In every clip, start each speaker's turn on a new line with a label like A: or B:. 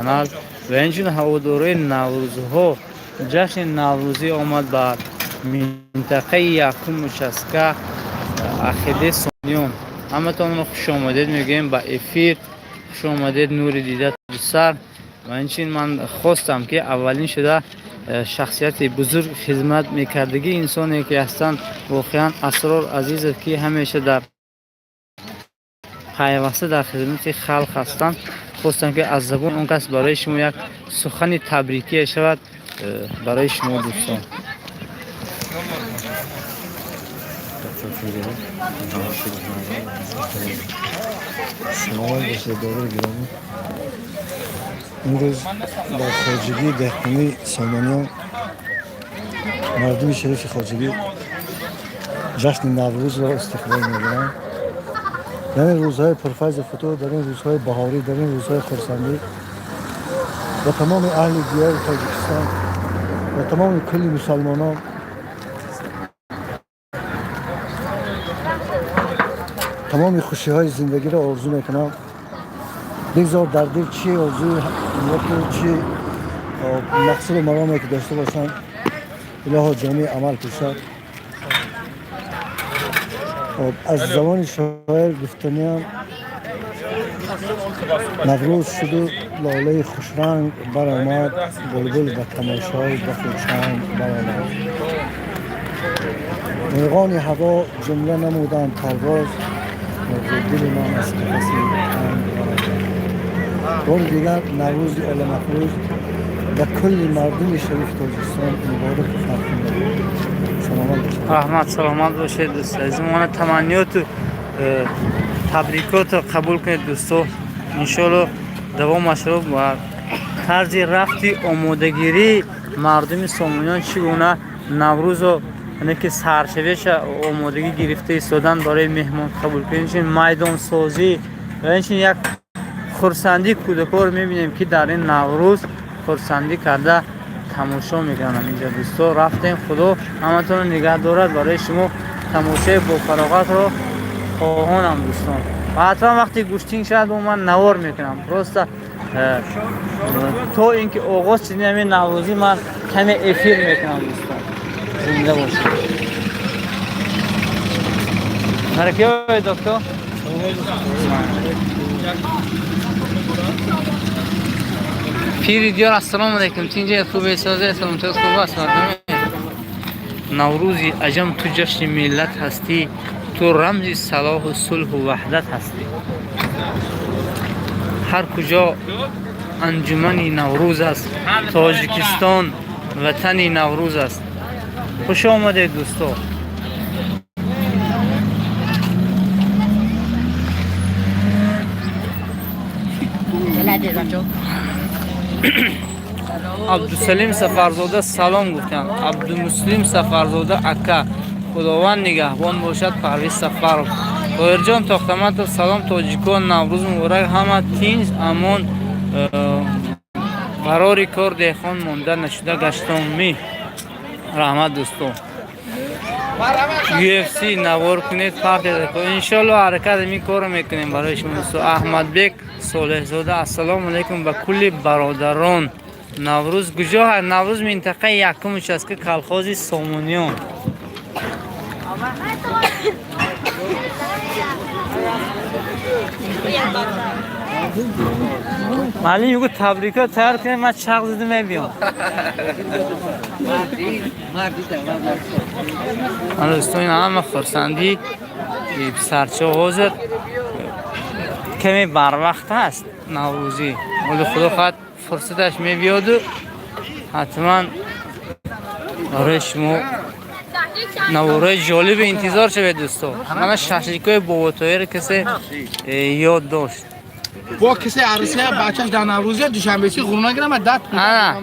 A: Канал ва инчунин ҳаводорои наврӯзҳо. Ҷашни наврӯзӣ омад ба минтақаи якум участка Ахиде Сомониён. Ҳаматонро хушомадед мегӯем ба эфир. Хуш омадед, нури дида сар. Ва инчунин ман хостам, ки аввалин шуда шахсияти бузург, хизмат мекардагӣ инсоне ки ҳастанд, воқеан Асрор Азизов, ки ҳамеша дар пайваста дар хизмати халқ ҳастанд, хостам, ки аз забони он кас барои шумо як сухани табрикие шавад барои шумо, дӯстон.
B: Саломат бошед, додари гиромӣ. Имрӯз дар хоҷагии деҳқонии Сомониён мардуми шарифи хоҷагӣ ҷашни Наврӯзро истиқбол мегиранд. Дар ин рӯзҳои пурфайзу футӯҳ, дар ин рӯзҳои баҳорӣ, дар ин рӯзҳои хурсандӣ ба тамоми аҳли диёри Тоҷикистон, ба тамоми кулли мусалмонон тамоми хушиҳои зиндагиро орзу мекунам. Бигзор дар дил чӣ орзуи нияту чӣ мақсаду мароме ки дошта бошанд, илоҳо ҷомеи амал пӯшад. Аз забони шоир гуфтаниям: Наврӯз шуду лолаи хушранг баромад, булбул ба тамошои дафу чанг баромад, мурғони ҳаво ҷумла намуданд парвоз, мурғи дили ман аз қафаси танг баромад. Бори дигар Наврӯзи оламафрӯз ба кулли мардуми шарифи Тоҷикистон мубораку фархунда. Саломат бошед.
A: Раҳмат, саломат бошед, дӯст азиз. Мона таманниёту табрикотро қабул кунед, дӯсто. Иншоалло, давомашро ва тарзи рафти омодагирии мардуми сомониён, чӣ гуна Наврӯзо, яъне ки саршавиша омодагӣ гирифта истодан барои меҳмон қабул кунед, инчунин майдонсозӣ ва инчунин як хурсандии кӯдакҳоро мебинем, ки дар ин Наврӯз хурсандӣ карда тамошо мекунанд. Инҷа, дӯсто, рафтем. Худо ҳаматонро нигаҳ дорад. Барои шумо тамошои бофароғатро хоҳонам, дӯстон. Ва ҳатман вақте гӯштинг шавад, бо ман навор мекунам. Просто то ин ки оғоз шудини ҳамин наврӯзӣ ман каме эфир мекунам. Дӯстон, зинда бошед. Маракиёи доктор пири диёр, ассалому алайкум. Тинҷа хубе, созе, саломатият хуб аст, мардуме? Наврӯзи аҷам, ту ҷашни миллат ҳастӣ, ту рамзи салоҳу сулҳу ваҳдат ҳастӣ. Ҳар куҷо анҷумани Наврӯз аст, Тоҷикистон ватани Наврӯз аст. Хуш омадед, дӯсто. Абдусалим Сафарзода салом гуфтанд. Абдумуслим Сафарзода, ака, Худованд нигаҳбон бошад. Парвиз Сафаров, Тоҳирҷон Тохтаматов, салом, тоҷикон, Наврӯз муборак. Ҳама тинҷ, амон, барори кор, деҳқон монда нашуда гаштомӣ. Раҳмат, дӯсто. UFC навор кунед, партия. Иншоалло, ҳаракат ин корро мекунем барои шумо, дӯсто. Аҳмадбек Солеҳзода, ассалому алайкум ба кулли бародарон. Наврӯз куҷо? Наврӯз минтақаи якум участка колхози Сомониён. Маълим мегӯ, табрикот тайёр кунед, ман чақ зида мебиём. Дӯстон, ин ҳама хурсандӣ писарчо. Ҳозир каме барвақт аст наврӯзӣ, вале Худо хоҳад, фурсаташ мебиёду ҳатман барои шумо навораи ҷолибе. Интизор шавед, дӯсто. Мана шашликои Боботоиро касе ёд дошт.
C: Бо касе арӯсия бачаш дар Наврӯзия душанбеси ғурур нагирам, ман дат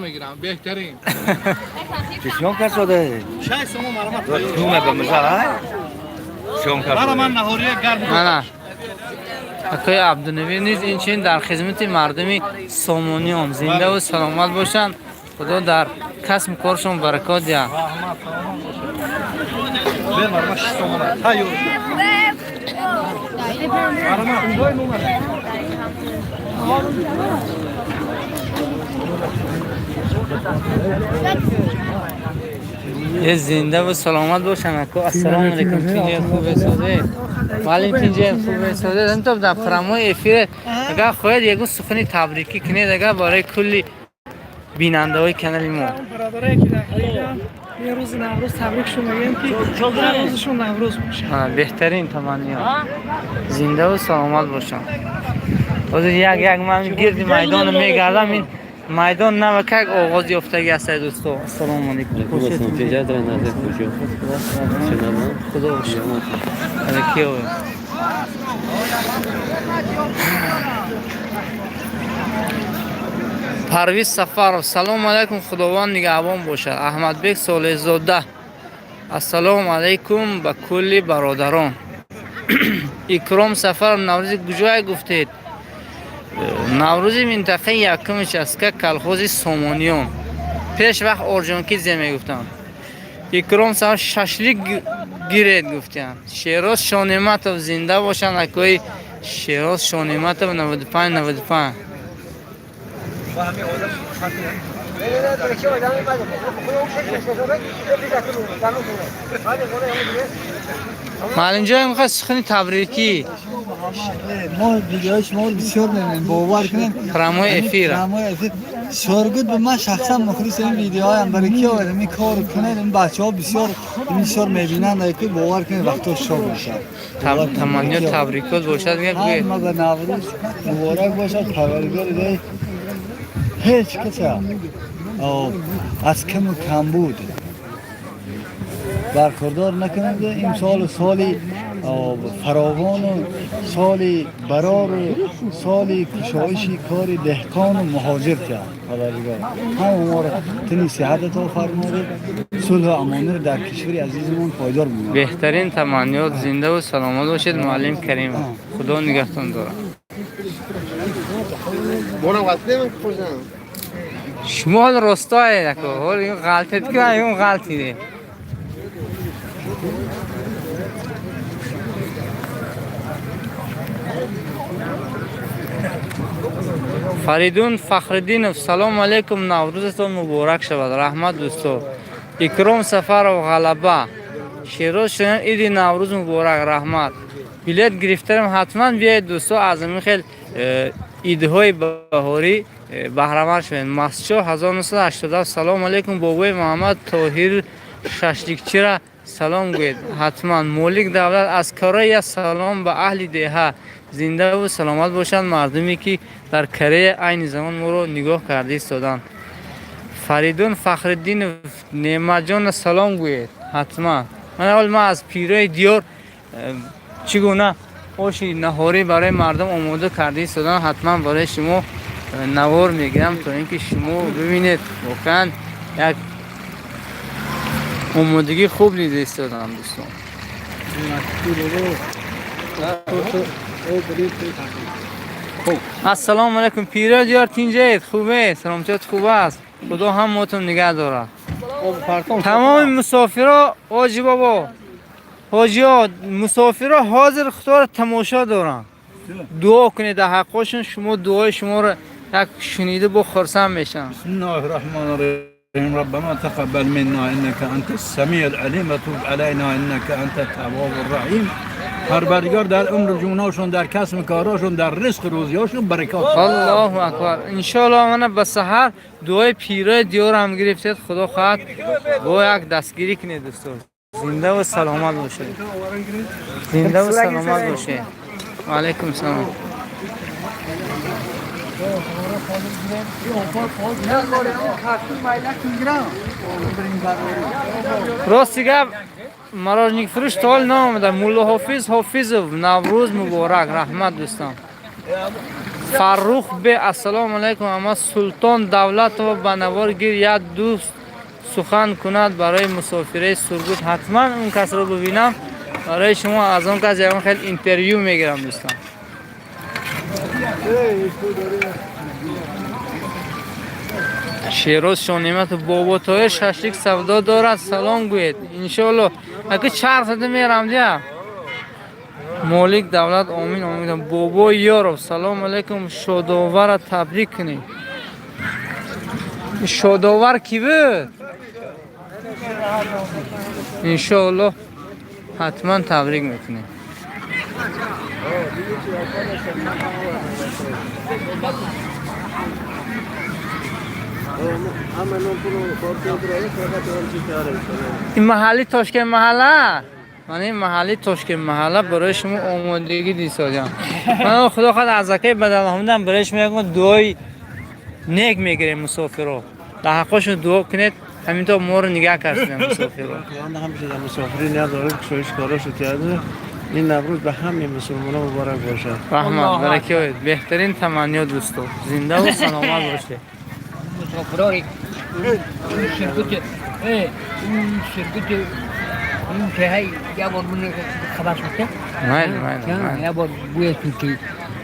C: мегирам, беҳтарин.
D: Чишон касоде?
C: 6 сомон, марҳамат.
D: Туме ба миза, шом.
C: Мара ман наҳория гарм.
A: Мана акои Абдунабӣ низ инчунин дар хизмати мардуми сомониён. Зиндаву саломат бошанд, Худо дар касбу коршон баракот диҳад.
C: Бер, марҳамат, 6 сомон тайёр. Марҳамат.
A: Зинда ва саломат бошанд. Ассалому алайкум, тинҷе, хубе, созе? Маълим, тинҷе, хубе, созе? То дар прямой эфир агар хоҳед ягон сухани табрикӣ кунед, агар барои кулли бинандаҳои канали мо.
E: Бародарое ки дар хориҷанд, ин рӯзи Наврӯз табрикшон мегӯем, ки ҳар рӯзашон Наврӯз бошад.
A: Беҳтарин таманниёт, зиндаву саломат бошанд. Ҳозир як як ман гирди майдоно мегардам. Ин майдон навакак оғоз ёфтагӣ аст, дӯсто. Ассалому алайкум. Худо бошад. Парвиз Сафаров, салому алайкум, Худованд нигаҳбон бошад. Аҳмадбек Солеҳзода, ассалому алайкум ба кулли бародарон. Икром Сафаров, Наврӯзи куҷое гуфтед? Наврӯзи минтақаи якуми участка, колхози Сомониён, пеш вақт Орҷонкидзе мегуфтанд. Икром Сафаров, шашлик гиред гуфтанд. Шероз Шонематов, зинда бошанд акои Шероз Шонематов, 95 95. Маълимҷон, мехоҳад сухани табрикӣ.
B: Мо видеои шуморо бисёр мебинем, бовар кунед.
A: Прямой эфир.
B: Прямой эфир Шоргуд ба ман шахсан мухлиси ин видеоам. Барои ки овардам ин корро кунед, ин бачаҳо бисёр бисёр мебинанд, ки бовар кунед, вақто шод мешавад.
A: Таманниёт, табрикот бошад.
B: Ҳама ба Наврӯз муборак бошад. Парвардигори илоҳӣ ҳеҷ каса аз каму камбуд бархурдор накунад. Имсол соли фаровону соли барору соли кушоиши кори деҳқону муҳоҷир кард. Парвардигор ҳама моро тини сиҳатато фармода, сулҳу амониро дар кишвари азизамон пойдор бимонад.
A: Беҳтарин таманниёт, зиндаву саломат бошед, муаллим Каримов, Худо нигаҳтон дорад. Шумо ҳол ростоед, ако ҳол ғалтед ки он ғалтиде. Фаридун Фахриддинов, салому алайкум, Наврӯзатон муборак шавад, раҳмат, дӯсто. Икром Сафаров, ғалаба. Шероз Шоян, иди Наврӯз муборак, раҳмат. Билет гирифтарам, ҳатман биёед, дӯсто, аз ҳамин хел идҳои баҳорӣ баҳраманд шавед. Масчо 1987, салому алайкум, бобои Муҳаммад Тоҳир шашликчира салом гӯед ҳатман. Молик Давлат, аз Корея салом ба аҳли деҳа, зиндаву саломат бошанд мардуме, ки дар Корея айни замон моро нигоҳ карда истоданд. Фаридун Фахриддинов, Неъматҷона салом гӯед ҳатман. Ман ҳол ман аз пирои диёр чӣ гуна оши наҳорӣ барои мардум омода карда истоданд, ҳатман барои шумо навор мегирам, то ин ки шумо бибинед, воқеан як омодагии хуб дида истодам, дӯстон. Ассалому алайкум, пиро диёр, тинҷаед, хубед, саломатиёт хуб аст, Худо ҳамаотон нигаҳ дорад. Тамоми мусофиро, ҳоҷи бобо, ҳоҷиҳо, мусофиро ҳозир худоро тамошо доранд, дуо кунед дар ҳаққошон, шумо дуои шуморо як шунида бо хурсанд мешаванд.
F: بسم الله الرحمن الرحيم، ربنا تقبل منا انك انت السميع العليم وتب علينا انك انت التواب الرحیم. پروردگار در عمر جوناشون، در کسب کاراشون، در رزق روزیاشون برکات.
A: Аллоҳу акбар, иншоаллоҳ. Мана ба саҳар дуои пирои диёрам гирифтед, Худо хоҳад бо як дастгирӣ кунед, дӯсто. Зиндаву саломат бошед, зиндаву саломат бошед. Ваалайкум салом. Рости гап, мороженик фурӯш то ҳол наомада. Мулло Ҳофиз Ҳофизов, Наврӯз муборак, раҳмат, дӯстон. Фаррух бе, ассалому алайкум, ама Султон Давлатова ба навор гир, як дӯст сухан кунад барои мусофираи Сургут. Ҳатман он касро бибинам, барои шумо аз он кас ягон хел интервю мегирам, дӯстон. Шероз Шонематов, бобо Тоҳир шашлик савдо дорад, салом гӯед. Иншоалло, аки чарх зада мерам дия. Молик Давлат, омин, омин. Бобои Ёров, салому алайкум, Шодовара табрик кунед. Шодовар ки буд? Иншоаллоҳ ҳатман табрик мекунем. Ин маҳалли Тошкент маҳалла? Ман ин маҳалли Тошкент маҳалла барои шумо омодагӣ дисодям. Ман худо хоҳад аз акаи Бадалҳамдам барои шумо ягон дуои нек мегирем мусофиро. Дар ҳаққошон дуо кунед, ҳаминтор моро нигаҳ кардем мусофиро.
G: مسافری نداره کشایش کاراشو کرده این نوروز به همه مسلمان مبارک باشه.
A: Раҳмат, баракиёед. Беҳтарин таманниё дӯсто. Зинда ва саломат бошед.
H: مسافرای شرکت اون شرکت اون که هی یه بار من خبر شده.
A: Майли, майли, майли.
H: یه بار بوی که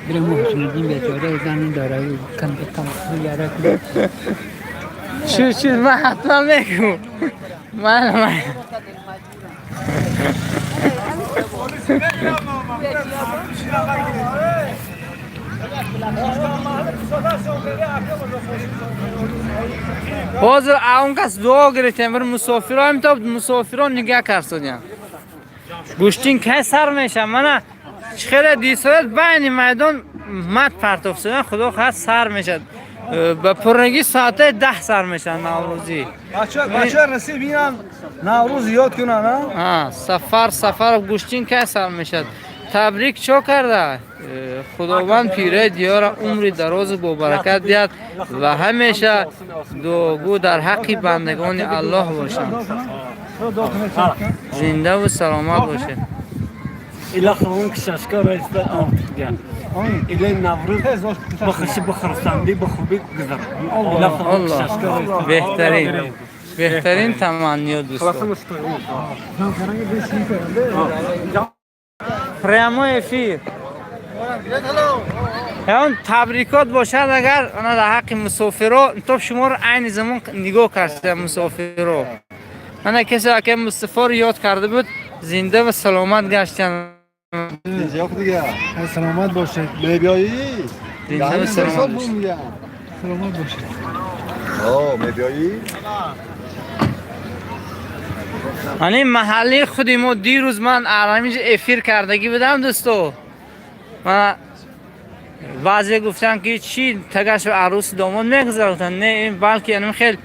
H: برم حسن الدین بیچاره زن داره کم کم یاره.
A: Чӣ чӣ ман ҳатман мегӯм. Майли, майли. Ҳозир он кас дуо гирифтем бір мусофиро ҳаминтор мусофиро нигаҳ карсодям. Гӯштин кай сар меша? Мана чӣ хеле дисояд байни майдон мат партофсодан худо хоҳад сар мешад. Ба пуррагӣ соатаи 10 сар мешад Наврӯзӣ.
C: Бача расид бинам Наврӯз ёд кунан, а?
A: Сафар Сафаров гӯштин кай сар мешад? Табрик чо карда? Худованд пираи диёра умри дарозу бобаракат диҳад ва ҳамеша дуогӯ дар ҳаққи бандагони Аллоҳ бошанд. Зиндаву саломат бошед.
G: İlahi kişaşka reisde İle Navruz بخشی بخرسندی بخوبی گذر.
A: Аллоҳ беҳтарин беҳтарин таманниё дӯстон. Прямой эфир. Он табрикот бошад агар ана дар ҳаққи мусофиро то шуморо айни замон нигоҳ карда мусофиро. Ана касе ака Мустафоро ёд карда буд, зинда ва саломат гаштанд.
B: Саломат бошед.
I: Мебиёӣ?
A: Зинда ва саломат бошед.
B: Саломат бошед.
I: Мебиёӣ?
A: Ани маҳаллаи худи мо дирӯз ман ҳаминҷо эфир кардагӣ будам дӯсто. Ман баъзе гуфтанд ки чӣ тагашу арӯси домод мегузарад, гуфтанд не, ин балки анам хел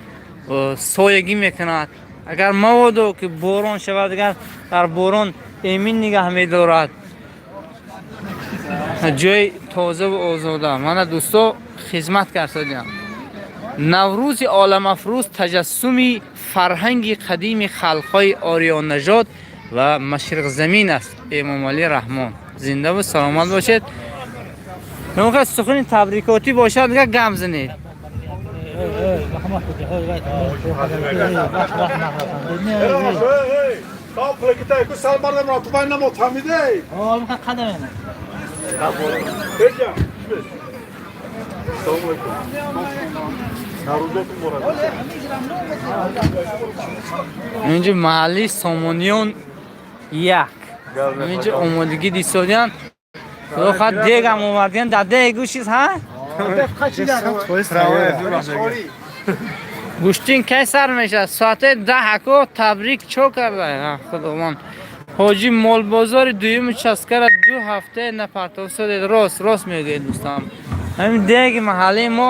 A: соягӣ мекунад. Агар маводо ки борон шавад, агар дар борон эмин нигаҳ медорад. Ҷои тоза ва озода. Мана дӯсто хизмат кардодиам. Наврӯзи оламафрӯз таҷассуми фарҳанги қадими халқҳои ориённажод ва машриқзамин аст. Эмомалӣ Раҳмон. Зинда ва саломат бошед. Ноқа сухани табрикотӣ бошад, дига гам занед. Инҷо маҳаллаи Сомониён як. Инҷо омодагӣ дисодиан. Худо хоҳад дегам овардиан, дар дег гӯшиз ҳа? Гӯштин кай сар мешавад? Соатаи 10 ако табрик чо карда? Худованд. Ҳоҷи молбозори дуюми часкара 2 ҳафтае напартофсодед. Рост, рост мегӯед дӯстам. Ҳамин деги маҳаллаи мо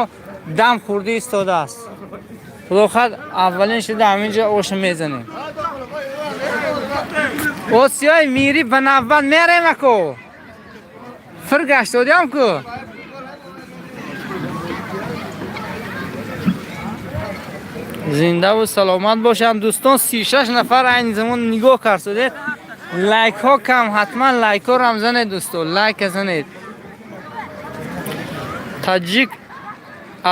A: дам хӯрда истодааст. Худо хоҳад аввалин шуда ҳаминҷо оша мезанем. Осиёи мирӣ ба навбат мерем ако. Фир гаштодиам ку. Зинда ва саломат бошанд дӯстон. 36 нафар айни замон нигоҳ кардед. Лайкҳо кам, ҳатман лайкҳоро ҳам занед дӯсто, лайка занед. Таҷик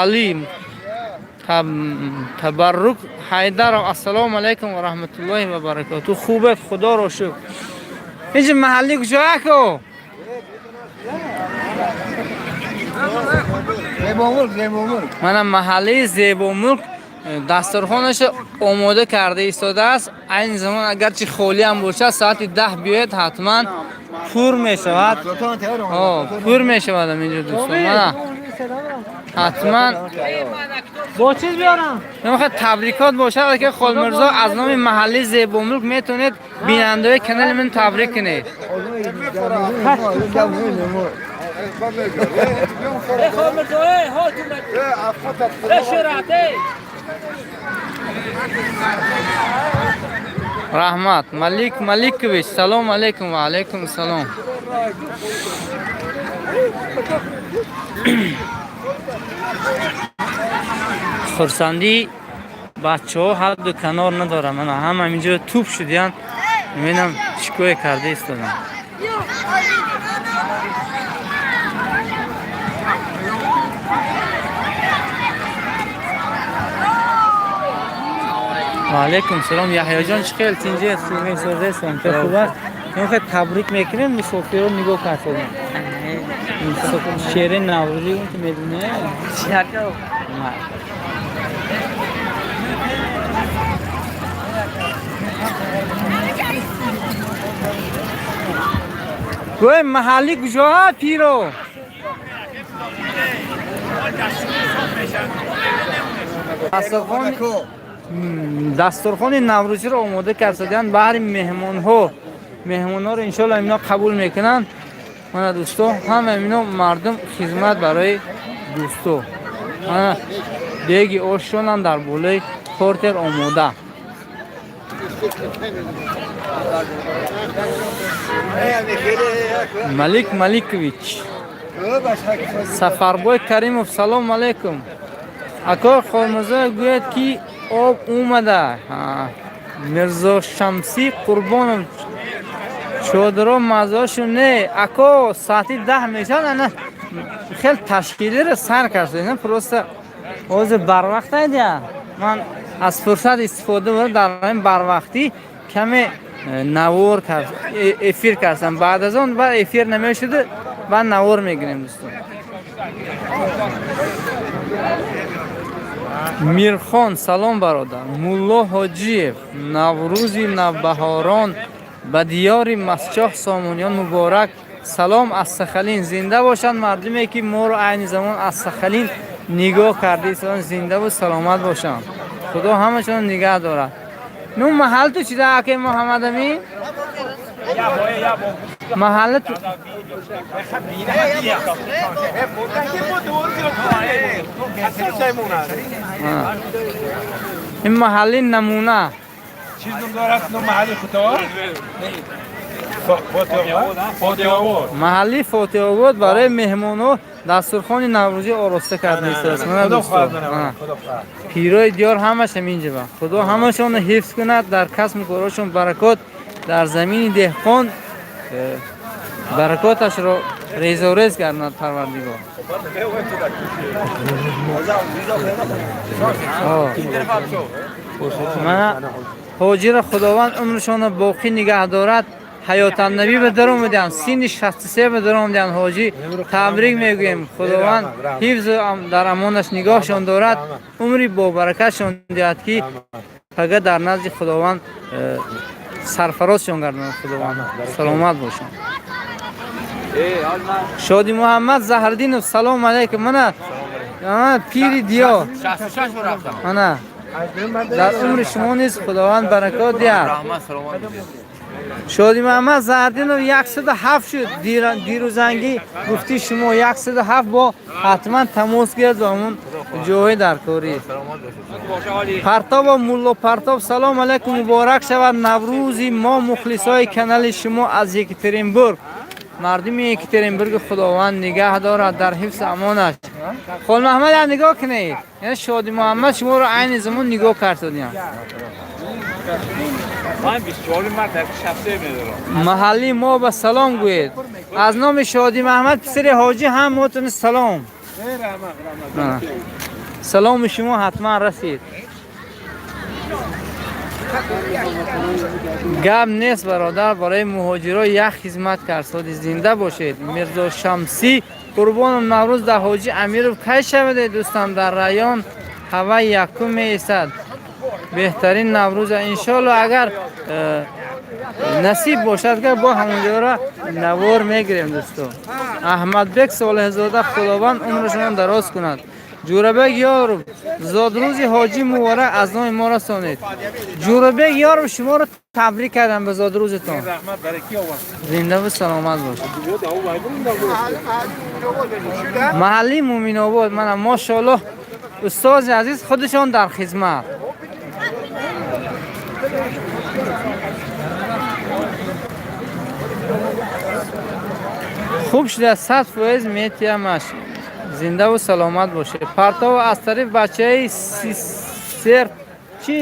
A: Али Табаррук Ҳайдаров ассалому алайкум ва раҳматуллоҳи ва баракоту. Хубед, худоро шукр. Инҷа маҳалли куҷо ако? Мана маҳаллаи Зебомулк дастархонаша омода карда истодааст. Айни замон агарчи холиам бошад, соати 10 биёед ҳатман пур мешавад. Пур мешавад инҷо дӯстон. Мана Ҳатман
E: Бо чиз биёрам?
A: Мехоҳад табрикот бошад, ки Холмирзо аз номи маҳалли Зебомулк метавонед бинандаҳои канали ман табрик кунед. Раҳмат. Малик Маликович, салом алейкум. Ва алейкум салом. Хурсандӣ бачаҳо ҳадду канор надорам. Мана ҳама инҷо туп шудиян, мебинам чӣ кое карда истодам. Ва алейкум салом. Яҳёҷон, чӣ хел, тинҷи созестам, хуб аст? Мехоҳед табрик мекунем, мусофирро нигоҳ кардем. Шеъри наврӯзӣ он ки медонӣ? Гӯй, маҳаллӣ куҷо пиро? Дастурхони наврӯзиро омода карданд баҳри меҳмонҳо. Меҳмонҳоро иншоалло ино қабул мекунанд. Мана дӯсто, ҳама ино мардум хизмат барои дӯсто. Мана деги ошшонам дар болои портер омода. Малик Маликович, Сафарбой Каримов, салом алейкум. Ако Холмирзо гӯяд, ки об омада. Мирзо Шамсӣ Қурбонов, чодиро мазошу не. Ако, соати 10 мешавад, ана хел ташкилиро сар кард. Просто ҳозир барвақт айдия. Ман аз фурсат истифода бурда дар ин барвақтӣ каме навор кард, эфир кардам. Баъд аз он баъд эфир намешуда, баъд навор мегирем, дӯстон. Мирхон, салом бародар. Мулло Ҳоҷиев, Наврӯзи навбаҳорон ба диёри Масчоҳ сомониён муборак. Салом аз Сахалин. Зинда бошанд мардуме, ки моро айни замон аз Сахалин нигоҳ карда истоданд. Зиндаву саломат бошанд. Худо ҳамашон нигаҳ дорад. Ну маҳал ту чида, аке Муҳаммадамин? Маҳалла ту. Ин маҳалли намуна.
F: چیز نم دارد نم محلی خطا
A: Маҳалли Фотиҳобод барои меҳмонҳо дастурхони наврӯзӣ ороста карда истодааст. Мана дӯсто, пирои диёр ҳамаш ҳаминҷаба. Худо ҳамашонро ҳифз кунад, дар касбу корашон баракот, дар замини деҳқон баракоташро резорез гардонад Парвардигор. Мана ҳоҷиро Худованд умршонро боқӣ нигаҳ дорад. Ҳаётаннабӣ ба дар омаданд, синни 63 ба дар омаданд. Ҳоҷӣ, табрик мегӯем. Худованд ҳифзу дар амонаш нигоҳшон дорад, умри бобаракатшон диҳад, ки фақат дар назди Худованд сарфарозшон гардонад. Худованд саломат бошанд. Шоди Муҳаммад Заҳрдинов, салом алейкум. Мана пири диёр, мана дар умри шумо низ Худованд баракот диҳад. Шоди Муҳаммад Заҳрдинов 107 шуд. Дирӯзангӣ гуфти шумо 107, бо ҳатман тамос гирад ба ҳамон ҷоҳои даркорӣ. Партобо Мулло Партоб, салом алейкум. Муборак шавад Наврӯзи мо, мухлисои канали шумо аз Екатеринбург. Мардуми Екатеринбург Худованд нигаҳ дорад дар ҳифзи амонаш. Хол Муҳаммад, нигоҳ кунед, яъне Шоди Муҳаммад шуморо айни замон нигоҳ кардодиям. Маҳалли мо ба салом гӯед. Аз номи Шоди Муҳаммад писари ҳоҷӣ ҳам мотон салом. Саломи шумо ҳатман расид. Гап нест бародар, барои муҳоҷиро як хизмат кард. Соди зинда бошед. Мирзо Шамсӣ Қурбонов, Наврӯз дар Ҳоҷӣ Амиров кай шаваде, дӯстам? Дар район ҳаваи якум меистад. Беҳтарин Наврӯза иншоалло, агар насиб бошад, ка бо ҳамонҷора навор мегирем, дӯсто. Аҳмадбек Солеҳзода, Худованд умрашонро дароз кунад. Ҷӯрабек Ёров, зодрӯзи ҳоҷӣ муборак, аз номи мо расонед. Ҷӯрабек Ёров, шуморо табрик кардам ба зодрӯзатон. Зинда ва саломат бошед. Маҳаллии Муъминобод, мана мошоаллоҳ, устози азиз худашон дар хизмат. Хуб шуда, 100% метиямаш. Зинда ва саломат бошед. Партов аз тарафи бачаи сисер чӣ?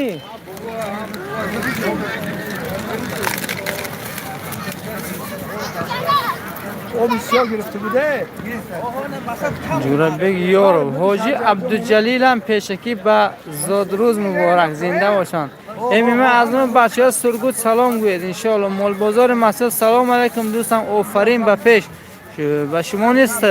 A: Ҷӯрабек Ёров, ҳоҷӣ Абдуҷалилам пешакӣ ба зодрӯз муборак, зинда бошанд. Эмима аз номи бачаҳо Сургут салом гӯед, иншоалло. Молбозори масҷид, салом алайкум дӯстам, офарин ба пеш. Ба шумо нест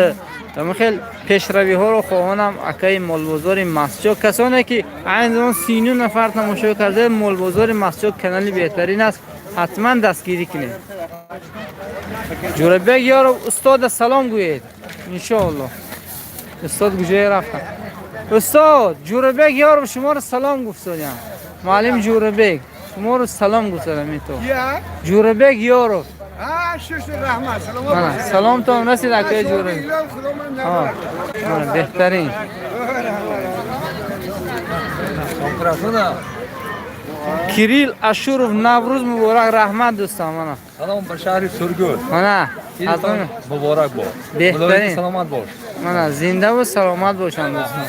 A: хел пешравиҳоро хоҳонам, акаи молбозори масҷид. Касоне ки айни замон 39 нафар тамошо карда, молбозори масҷид канали беҳтарин аст, ҳатман дастгирӣ кунед. Ҷӯрабек Ёров, устода салом гӯед, иншоалло. Устод куҷое рафтан? Устод Ҷӯрабек Ёров шуморо салом гуфтодям. Муаллим Ҷӯрабек шуморо салом гуфтодам. Ито Ҷӯрабек Ёров. Саломтон расид, акаи Ҷӯрабек. Беҳтарин. Кирилл Ашуров, Наврӯз муборак, раҳмат дӯстон, мана.
D: Салом ба шаҳри Сургут.
A: Мана,
D: муборак бод.
A: Беҳтарин.
D: Саломат бош.
A: Мана, зинда ва саломат бошанд дӯстон.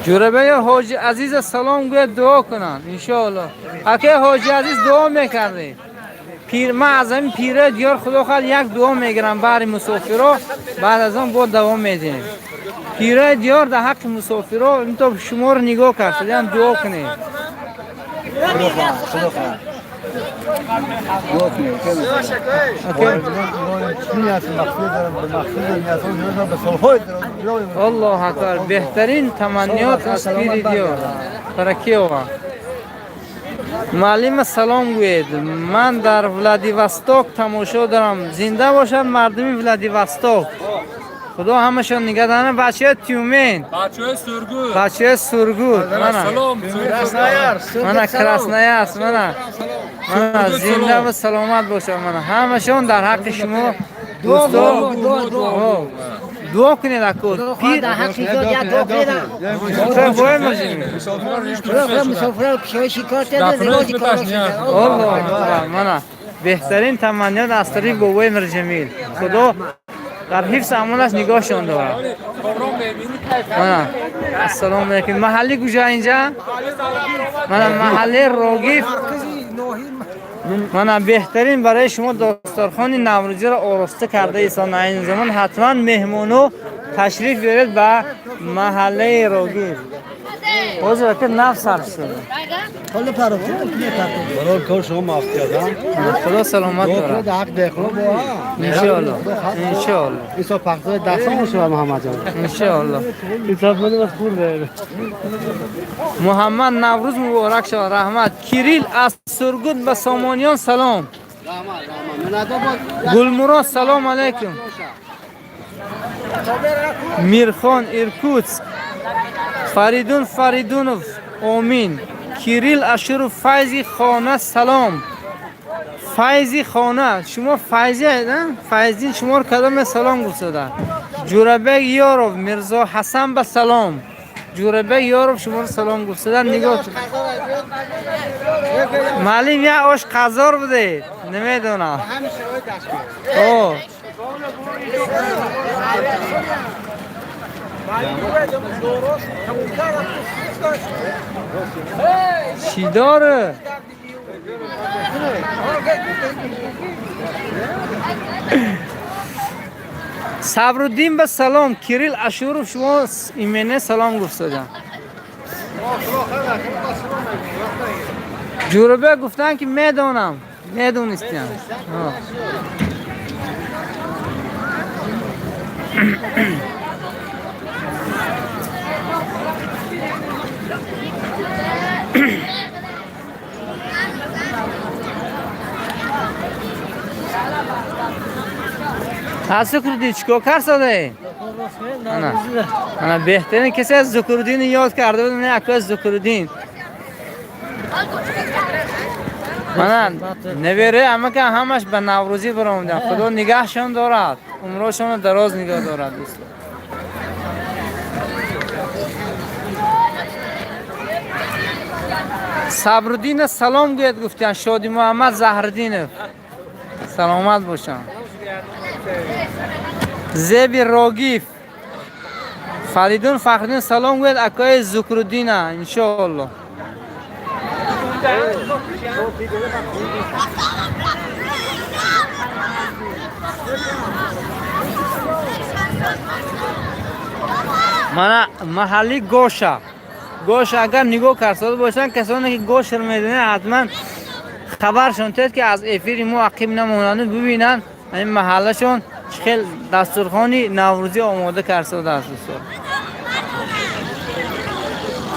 A: Ҷӯрабек ҳоҷи азиз салом гӯяд, дуо кунанд иншоалло. Акаи ҳоҷи азиз дуо мекардед. Пир, ман аз ҳамин пира диёр худо хоҳад як дуо мегирам баҳри мусофиро, баъд аз он боз давом медиҳем. Пираи диёр дар ҳаққи мусофиро инто шуморо нигоҳ кард, шудиам дуо кунед. Аллоҳ акбар, беҳтарин таманниёт аз пири диёр. Баракиова. Муаллима салом гӯед. Ман дар Владивосток тамошо дорам. Зинда бошад мардуми Владивосток. Худо ҳамашон нигоҳ дорад. Бачаҳои Тюмен,
J: бачаҳои Сургут,
A: бачаҳои Сургут, мана
J: салом,
A: мана Красноярск, мана мана зинда ва саломат бошад. Мана ҳамашон дар ҳаққи шумо дӯстон дуо кунед, ако пир мана беҳтарин таманниёт аз тарафи бобои Мирҷамил. Худо дар ҳифз амонаш нигоҳшон дорад. Мана ассалому алайкум. Маҳалли куҷо инҷа? Мана маҳаллаи Рогиф. Мана беҳтарин барои шумо дастархони наврӯзиро ороста карда исон. Айни замон ҳатман меҳмоно ташриф биёред ба маҳаллаи Рогиф. Ҳозир ака нав сарф шуда.
F: برای کار شما معاف کردم.
A: خدا سلامت دارد.
B: حق دخلو با
A: انشاءالله، انشاءالله.
B: ایسا پخته دستان شما محمد جان.
A: انشاءالله.
B: ایسا بده خورده.
A: محمد نوروز مبارک شود، رحمت. کیریل از سرگود به سامانیان سلام. گلمراد سلام علیکم. میرخان ایرکوتسک. فریدون فریدونов омин. Кирилл Ашуров, Файзи хона салом. Файзи хона, шумо Файзи, Файзин шуморо кадоме салом гуфтада? Ҷӯрабек Ёров, Мирзо Ҳасан ба салом. Ҷӯрабек Ёров шуморо салом гуфтада. Нигоҳ маълим як ош қазор будед, намедонам. О чӣ дорӣ? Сабруддин ба салом. Кирилл Ашуров шумо имене салом гуфтодам. Ҷӯрабек гуфтанд ки медонам, медонистям. Аз Зукруддин чикор карсода? Ана. Ана беҳтарин касе аз Зукруддин ёд карда буд, ман ака Зукруддин. Мана набера амака ҳамаш ба Наврӯзӣ баромадан. Худо нигаҳшон дорад, умрашонро дароз нигоҳ дорад дӯстон. Сабруддин салом гӯяд гуфтан Шоди Муҳаммад Заҳриддинов. Саломат бошанд. Зеби Рогиф Фаридун Фахриддин салом гӯяд акои Зукруддина иншоаллоҳ. Мана маҳалли Гоша. Гоша агар нигоҳ карсода бошанд, касоне ки Гошаро медонанд ҳатман хабаршон тед ки аз эфири мо ақиб намонанд, бибинанд ин маҳаллашон чӣ хел дастурхони наврӯзӣ омода карсодааст дӯстон.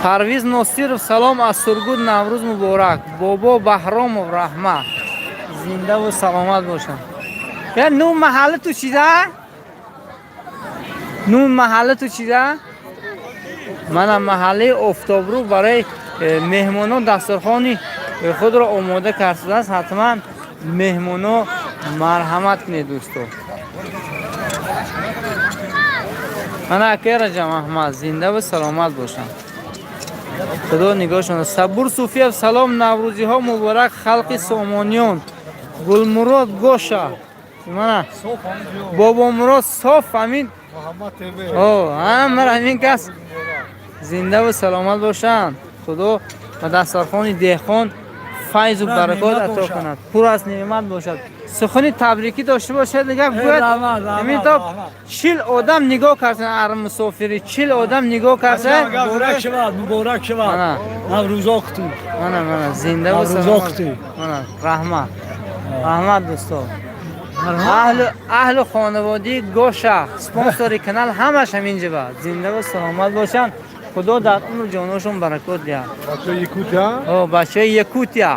A: Парвиз Носиров салом аз Сургут, Наврӯз муборак. Бобо Баҳромов раҳмат. Зиндаву саломат бошанд. Я ну маҳалла ту чиза? Ну маҳалла ту чиза? Мана маҳаллаи Офтобрӯ барои меҳмонон дастурхони худро омода кардааст. Ҳатман меҳмоно марҳамат кунед дӯстон. Мана акаи Раҷаб Аҳмад зинда ва саломат бошанд. Худо нигоҳшон. Сабур Суфиев салом, наврӯзиҳо муборак халқи Сомониён. Гулмурод Гоша. Мана Бобомурод соф ҳамин. О, ҳамара ҳамин кас зинда ва саломат бошанд. Худо ба дастархони деҳқон файзу баракот ато кунад. Пур аз неъмат бошад. Сухани табрикӣ дошта бошад дигар гӯяд. Ҳамин то 40 одам нигоҳ кардан ар мусофири 40 одам нигоҳ кардан.
F: Муборак шавад, муборак шавад. Наврӯзо қуту.
A: Мана мана зинда ва саломат. Мана раҳмат. Раҳмат дӯстон. Аҳлу хонаводаи Гоша спонсори канал ҳамаш ҳамин ҷиба. Зинда ва саломат бошанд. Худо дар умр ҷоношон баракот диҳад.
I: Бачаи Якутия?
A: О, бачаи Якутия.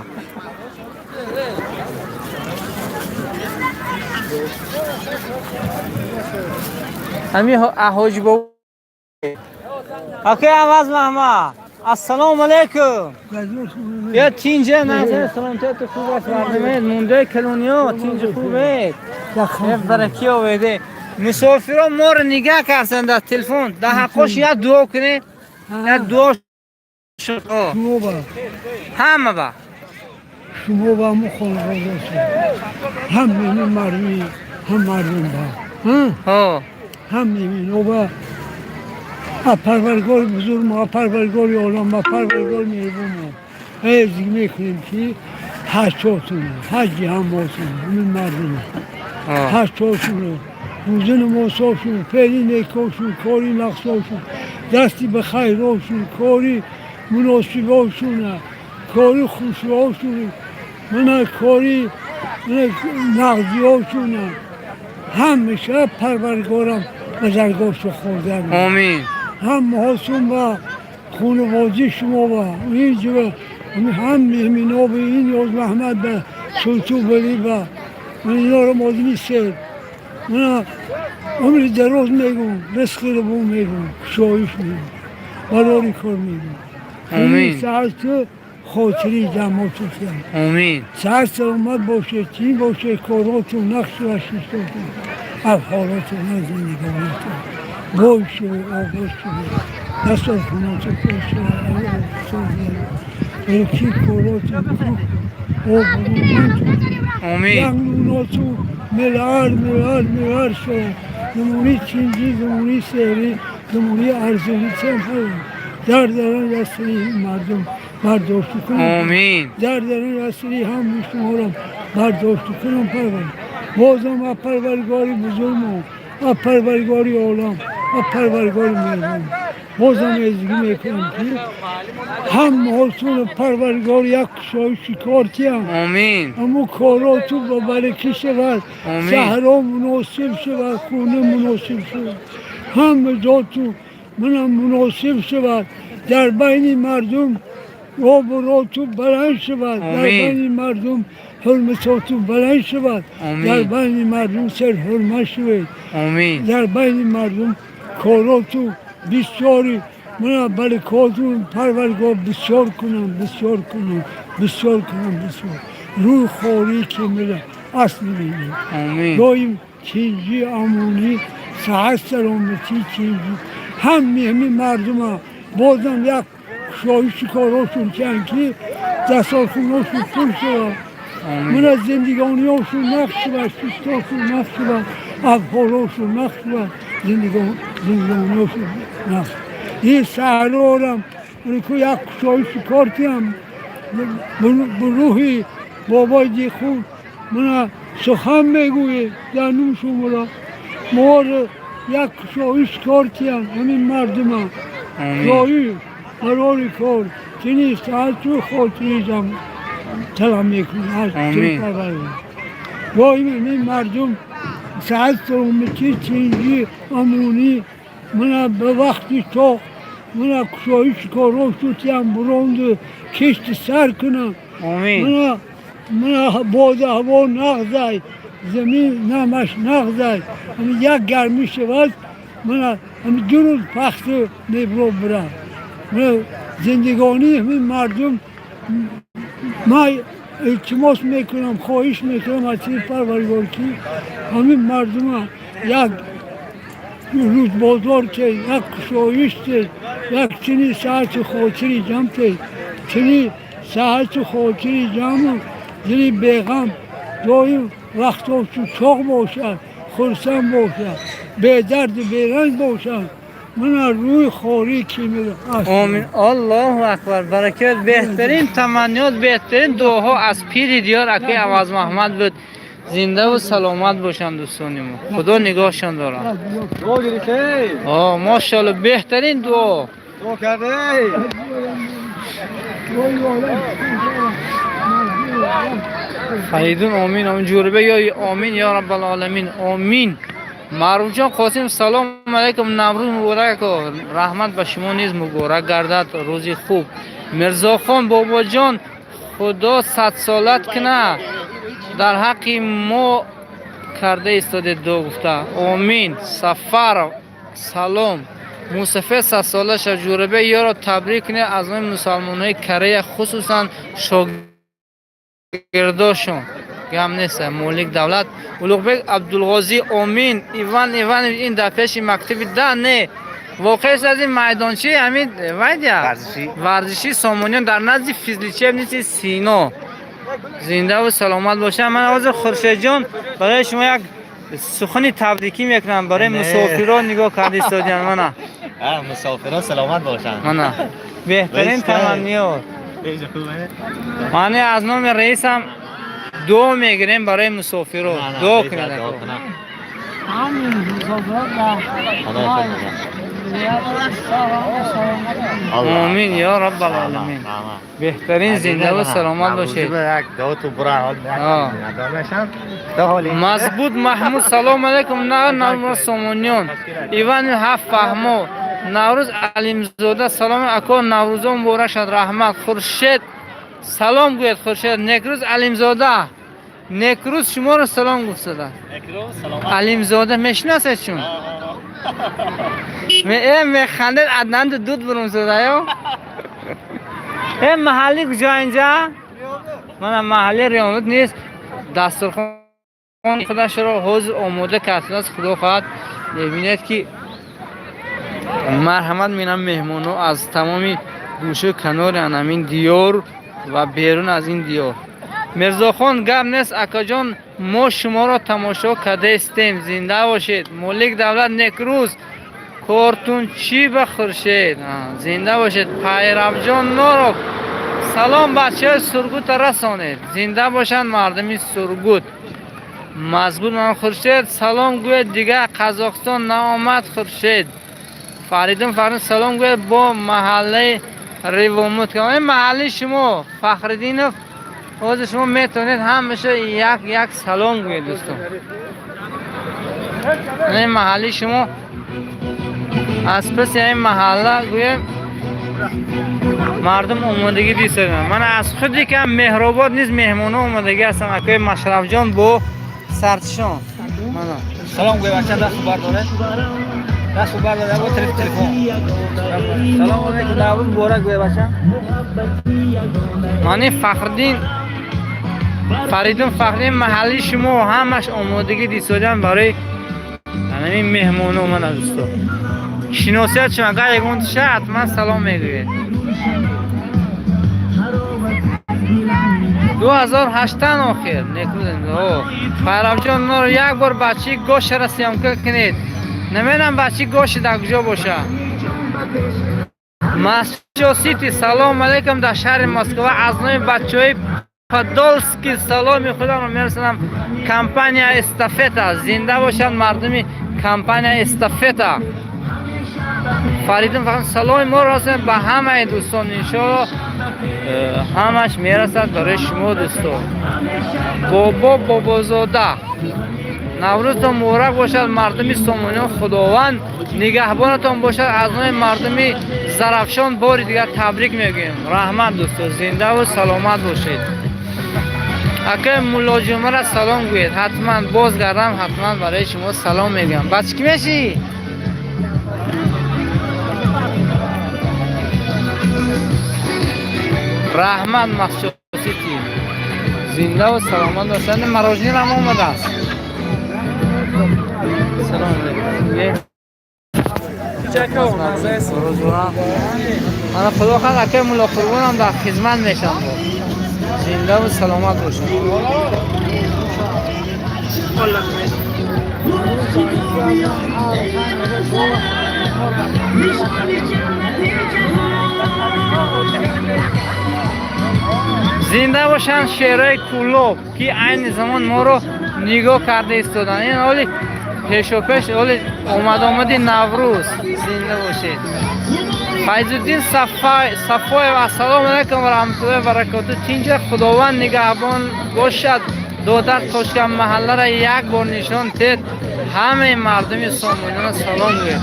A: Ҳамин Ҳоҷи бобо. Акай Аваз Маҳмад. Ассалому алайкум. Я тинҷа назар саломатият хуб аст мардумед мондаи калониё тинҷа хубед. Я баракӣ оведе. Мусофирон моро нигаҳ карданд дар телефон. Дар ҳаққош як дуо кунед. Як дуо ҳама ба.
H: Шумо ба мо хонаводаашон. Ҳам ин мардуми, ҳам мардум ба. Ҳам ино ба. Парвардигори бузург мо, парвардигори олам, ма парвардигори меҳрубон мо. Эзг мекунем ки ҳаҷотун, ҳаҷи ҳамотун, ҳамин мардум. Ҳаҷотун, рӯзи намозҳошун, феъли некошун, кори нақсошун, дасти ба хайрошун, кори муносибошун, кори хушрошун, мана кори нақдиошун. Ҳамеша парвардигорам ба даргоҳшу хӯрдан.
A: Омин.
H: Ҳамаҳосун ба хонаводаи шумо ба инҷо ҳам меҳмино ба ин Ёз Маҳмад ба Султу Валӣ ба иноро модими сер. Мана умри дароз мегӯм, ризқи рабо мегӯм, кушоиш мегӯм, барори кор мегӯм.
A: Омин.
H: Саҳату хотири ҷамъотун кунам.
A: Омин.
H: Саҳат саломат бошед, чӣ бошед, коротун нақшу вашистотун, афҳолотун, зиндагонатун. Бой шавед, обод шавед, дастархонатун пур шавад, ки коротун обрӯмандтун.
A: Омин.
H: Яннунотун мелар, мелар, мелар шавад. Замони чинҷӣ, замони серӣ, замони арзонӣ чанд дар даран дастари мардум бардошта кунам.
A: Омин.
H: Дар даран дастари ҳам шуморо бардошта кунам парвар. Бозам а парвардигори бузург мо, а парвардигори олам, а парвардигори меҳрубон. Бозам эзгӣ мекунам ки ҳамаҳотун парвардигор як кушоиши кор киям.
A: Омин.
H: Ҳамун коротун ба баракӣ шавад, саҳро муносиб шавад, хона муносиб шавад, ҳама ҷотун манам муносиб шавад, дар байни мардум обрӯтун баланд шавад, дар байни мардум ҳурматотун баланд шавад.
A: Омин.
H: Дар байни мардум серҳурмат шавед.
A: Омин.
H: Дар байни мардум коротун бисёри мана баракотун Парвардигор бисёр кунам, бисёр кунам, бисёр кунам, бисёр. Рӯи хорӣ ки мера асл мебинем.
A: Омин.
H: Доим тинҷӣ, амонӣ, саҳат, саломатӣ, тинҷӣ ҳами ҳами мардума бозам як кушоиши корошун киян ки дастархоношун пур шавад. Мана зиндагониҳошун нағз шавад, шуштошун нағз шавад, абҳорошун нағз шавад, зиндагониҳошун нағз. Ин саҳрорам ку як кушоиши кор киям ба рӯҳи бобои Дихун мана сухан мегӯем дар нум шуморо моро як кушоиш кор киян ҳамин мардума.
A: Омин.
H: Ҷои барори кор тини саҳату хотири ҷам талаб мекунем аз
A: Омин.
H: Парвардигор. Доим ҳамин мардум саҳат, саломатӣ, тинҷӣ, амонӣ, мана ба вақти тоқ мана кушоиши корҳошу тиям буронду кишти сар кунам.
A: Омин.
H: Мана боду ҳаво нағзай, замин намаш нағзай. Ҳами як гармӣ шавад, мана ҳами 2 рӯз пахту мебро бирад. Мана зиндагонии ҳамин мардум ман илтимос мекунам, хоҳиш мекунам аз сӯи Парвардигор ки ҳамин мардума як рӯзбозор ке, як кушоиш те, як чини саҳату хотири ҷамъ те, чини саҳату хотири ҷамъу дили беғам, доим вақтошу чоқ бошад, хурсанд бошад, бедарду беранҷ бошад. Мана рӯи хорӣ ки мера.
A: Омин. Аллоҳу акбар. Баракат, беҳтарин таманниёт, беҳтарин дуоҳо аз пири диёр акаи Аваз Муҳаммад буд. Зиндаву саломат бошанд дӯстони мо. Худо нигоҳшон дорад.
D: Дуо гирифтӣ?
A: О, мошалло, беҳтарин дуо.
D: Дуо кардӣ?
A: Фаридун, омин, омин. Ҷӯрабек ё омин ё раббал оламин. Омин. Маъруфҷон Қосим, салом алайкум, Наврӯз муборак ако. Раҳмат, ба шумо низ муборак гардад, рӯзи хуб. Мирзохон бобоҷон, Худо садсолат кунад. Дар ҳаққи мо карда истодед дуо гуфта. Омин. Сафаров, салом. Мусафир садсола шав. Ҷӯрабек ёро табрик кунед аз номи мусалмонҳои Корея, хусусан шогирдошон. Гам нест, Молик Давлат. Улуғбек Абдулғозӣ, омин. Иван Иванович, ин дар пеши мактаби да не. Воқеаст аз ин майдончи ҳамин вайдя? Варзиши Сомониён дар назди физлечебница Сино. Зиндаву саломат бошанд. Ман ҳозир Хуршедҷон барои шумо як сухани табрикӣ мекунам барои мусофирон нигоҳ карда истодиан мана.
J: Мусофирон саломат бошанд.
A: Мана. Беҳтарин таманниёт. Ман аз номи раисам дуо мегирем барои мусофирон. Дуо кунед.
E: Ҳамин мусофирот
A: Омин ё раббал оламин. Беҳтарин, зиндаву саломат бошед. Мазбут Маҳмуд, салом алайкум, Наврӯз Сомониён. Иван ҳафт фаҳмо. Наврӯз Алимзода, салом ако, Наврӯзо муборак шад, раҳмат. Хуршед, салом гӯед Хуршед. Некрӯз Алимзода. Некрӯз шуморо салом гуфтада. Алимзода мешиносед чун? Механдед, Аднанду дуд бурумзода ё? Э, маҳалли куҷо инҷа? Мана маҳалли Риёнут нест. Дастурхон худашро ҳозир омода кардааст, Худо хоҳад. Мебинед ки марҳамат менам меҳмонҳо аз тамоми гӯшу канори ҳамин диёр ва берун аз ин диёр. Мирзохон, гап нест акаҷон, мо шуморо тамошо кардаистем, зинда бошед. Молик Давлат, некрӯз кортунчӣ ба Хуршед, зинда бошед. Пайравҷон Норов, салом, бачаҳои Сургута расонед, зинда бошанд мардуми Сургут. Мазбут ман Хуршед, салом гӯед, дигар Қазоқистон наомад Хуршед. Фаридун Фаридун, салом гӯед бо маҳаллаи Ривомут. Ин маҳалли шумо Фахриддинов, ҳозир шумо метавонед ҳамаша як як салом гӯед дӯстон. Ин маҳалли шумо аз паси ин маҳалла гӯем. Мардум омодагӣ дисаданд. Мана аз худи ки Меҳробод низ меҳмоно омодагӣ ҳастанд. Акои Машрафҷон бо сартишон. Мана.
D: Салом гӯй бача, даст бардоре. Даст бардоре, бо телефон. Салом алейкум, Наврӯз муборак гӯй бача.
A: Мани Фахриддин Фаридун Фахриддин маҳалли шумо ҳамаш омодагӣ дисоданд барои ҳамин меҳмоно. Мана дӯсто. Шиносият шумо агар ягон тиша ҳатман салом мегӯед. 2008 охир некудем. Файравҷон моро як бор бачаи гошара съёмка кунед. Намедонам бачаи гоши дар куҷо боша. Масчо Сити, салом алейкум дар шаҳри Москва аз номи бачаҳои Подолски саломи худамро мерасонам. Компания Эстафета, зинда бошанд мардуми компания Эстафета. Фаридун фақат саломи моро расонед ба ҳамаи дӯстон. Иншоалло ҳамаш мерасад барои шумо дӯстон. Бобо Бобозода, Наврӯзтон муборак бошад мардуми Сомониён, Худованд нигаҳбонатон бошад. Аз номи мардуми Зарафшон бори дигар табрик мегӯем. Раҳмат дӯстон, зиндаву саломат бошед. Акай Муллоҷумара салом гӯед. Ҳатман боз гардам, ҳатман барои шумо салом мегӯям. Бачи кӣ мешӣ? Раҳмат Масчо Сити, зиндаву саломат бошад. Марожнир ҳам омадааст. Салом алейкум. Мана худо хоҳад акай Мулло Қурбонам дар хизмат мешавам. Зиндаву саломат бошад. Зинда бошанд шерои Кӯлоб, ки айни замон моро нигоҳ карда истоданд. Ин ҳоли пешопеш ҳоли омад-омади Наврӯз. Зинда бошед. Файзуддин Сафоев, ассалому алайкум ва раҳматуллоҳи ва баракоту. Тинҷа Худованд нигаҳбон бошад. Додар Тошкан маҳалларо як бор нишон тед. Ҳамаи мардуми Сомониён салом гӯед.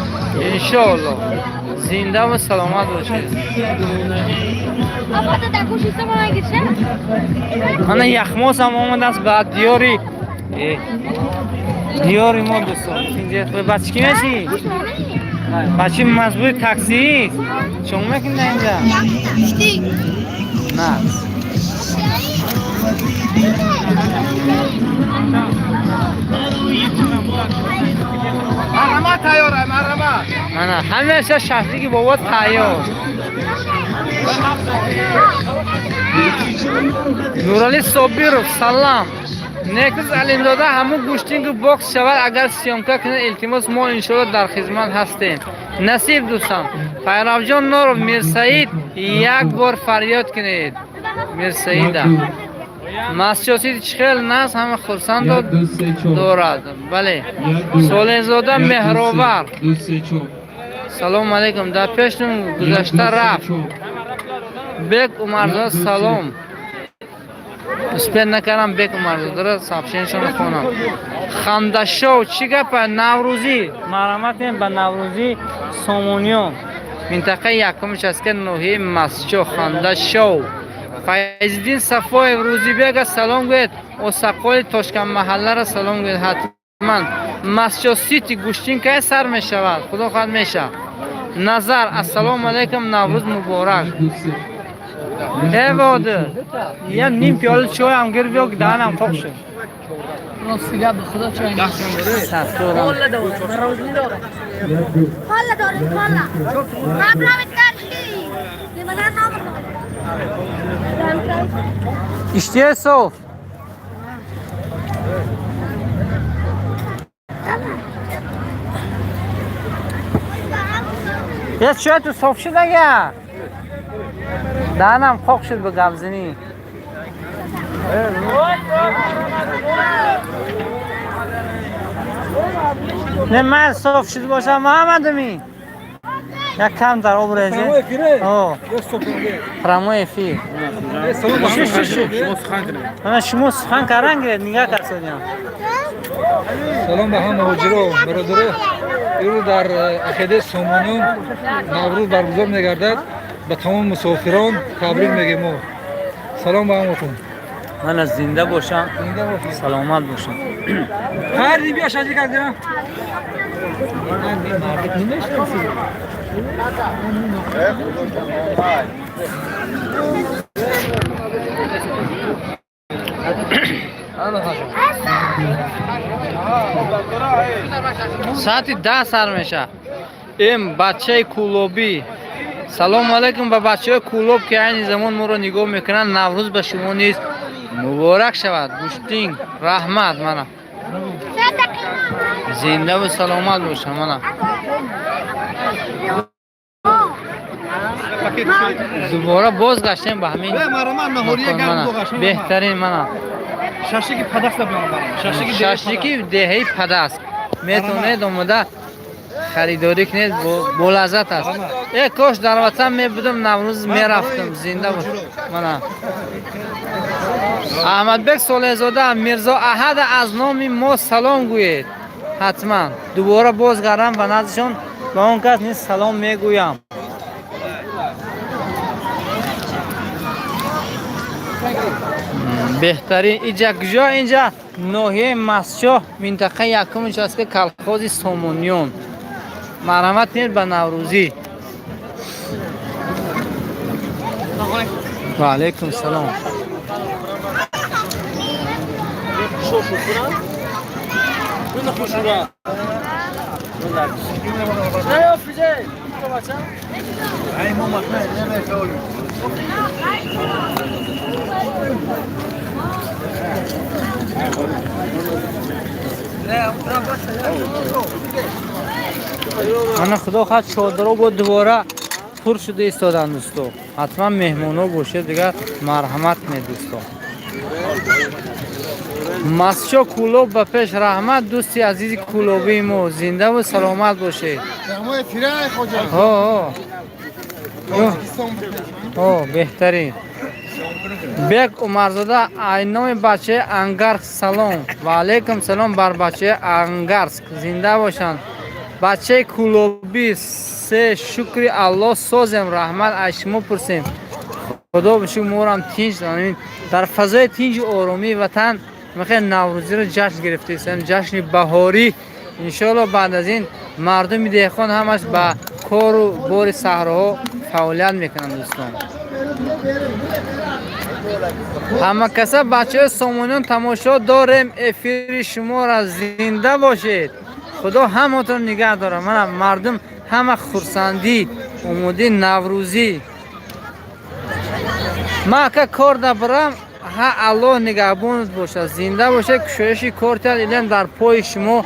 A: Иншоалло. Зиндаву саломат бошед. Мана яхмоз ҳам омадааст ба диёри диёри мо дӯстон. Бачи кӣ мешӣ? Бачи маҷбури таксӣ? Чон мекунӣ инҷа? На.
C: Марҳамат, тайёра, марҳамат.
A: Мана ҳамеша шашлики бобо тайёр. Нурали Собиров, салам. Некӯз Алимзода, ҳамун гӯштингу бокс шавад, агар съёмка кунед, илтимос, мо иншоалло дар хизмат ҳастем. Насиб дӯстам. Пайравҷон Норов, Мирсаид як бор фарёд кунед. Мирсаида. Масчо Сити чӣ хел нас ҳама хурсанд дорад. Бале. Солеҳзода Меҳровар. Салом алейкум. Дар пештон гузашта рафт. Бек Умарзода, салом. Успел накардам Бек Умарзодаро сообщениешонро хонам. Хандашов, чӣ гапа? Наврӯзӣ. Марҳамат кунед ба Наврӯзӣ Сомониён. Минтақаи якумш аст ки ноҳияи Масчо. Хандашов. Файзиддин Сафоев, Рӯзибега салом гӯед. Осақоли Тошкан маҳалларо салом гӯед ҳатман. Масчо Сити гӯштин кай сар мешавад? Худо хоҳад мешавад. Назар, ассалому алайкум, Наврӯз муборак. Э воды. Я ним пиёла чойам гир биё, даҳанам қоқ шуд.
E: Рости гап, ба худо чой.
A: Сарторам.
K: Кола дорем, мороженое дорем. Кола дорем, кола. Лимонад надорем.
A: Иштиҳои соф. Я чой ту соф шуд агар. Даҳанам қоқ шуд ба гапзанӣ. Не, ман соф шуд бошам, Муҳаммадами. Як кам дар об резе. Прямой эфир. Шу шу шу. Мана шумо сухан кардан гиред, нигаҳ карсодиам.
D: Салом ба ҳама ҳоҷиро, бародаро. Имрӯз дар ақидаи Сомониён Наврӯз баргузор мегардад. Ба тамоми мусофирон табрик мегӯем мо. Салом ба ҳаматон.
A: Мана, зинда бошам,
D: Зинда бошед.
A: Саломат бошам.
D: Фарди, биё, шашлик гирам.
A: Соати 10 сар меша. Эм бачаи Кӯлобӣ, салому алайкум ба бачаҳои Кӯлоб, ки айни замон моро нигоҳ мекунанд. Наврӯз ба шумо низ муборак шавад. Гӯштинг, раҳмат. Мана, зиндаву саломат бошам. Мана, дубора боз гаштем ба ҳамин макон. Мана, беҳтарин, мана.
D: Шашлики Падаста биём. Шашлики.
A: Шашлики деҳаи Падаст метавонед омода харидорӣ кунед, бо лаззат аст. Э, кош дар ватан мебудам, Наврӯз мерафтам. Зинда бош. Мана, Аҳмадбек Солеҳзода, Мирзо Аҳада аз номи мо салом гӯед. Ҳатман дубора боз гардам ба наздишон, ба он кас низ салом мегӯям. Беҳтарин. Иҷа куҷо? Инҷа ноҳияи Мастчоҳ, минтақаи якум участка, колхози Сомониён. Марҳамат кунед ба Наврӯзӣ. Ва алайкум салом. Мана, худо хоҳад, чодаро бо дубора пур шуда истоданд. Дӯсто, ҳатман меҳмоно бошед, дигар марҳамат кунед, дӯсто. Мастчо, Кӯлоб ба пеш! Раҳмат, дӯсти азизи кӯлобии мо, зиндаву саломат бошед. Ҳо, ҳо, беҳтарин. Бек Умарзода, айноми бачаи Ангарск салом. Ва алайкум салом бар бачаи Ангарск, зинда бошанд. Бачаи Кӯлобӣ се, шукри Аллоҳ, созем. Раҳмат, аз шумо пурсем. Худо бишукр, морам тинҷ, дар фазои тинҷу оромии ватан мехоҳем Наврӯзиро ҷашн гирифтаистем, ҷашни баҳорӣ. Иншоалло, баъд аз ин мардуми деҳқон ҳамаш ба кору бори саҳроҳо фаъолият мекунанд. Дӯстон, ҳама каса, бачаҳои Сомониён, тамошо дорем эфири шуморо. Зинда бошед, худо ҳаматон нигаҳ дорад. Мана, мардум ҳама хурсандӣ, омодаи Наврӯзӣ. Ман ака кор дабарам. Ҳа, Аллоҳ нигаҳбонат бошад, зинда бошед, кушоиши кортият илм дар пои шумо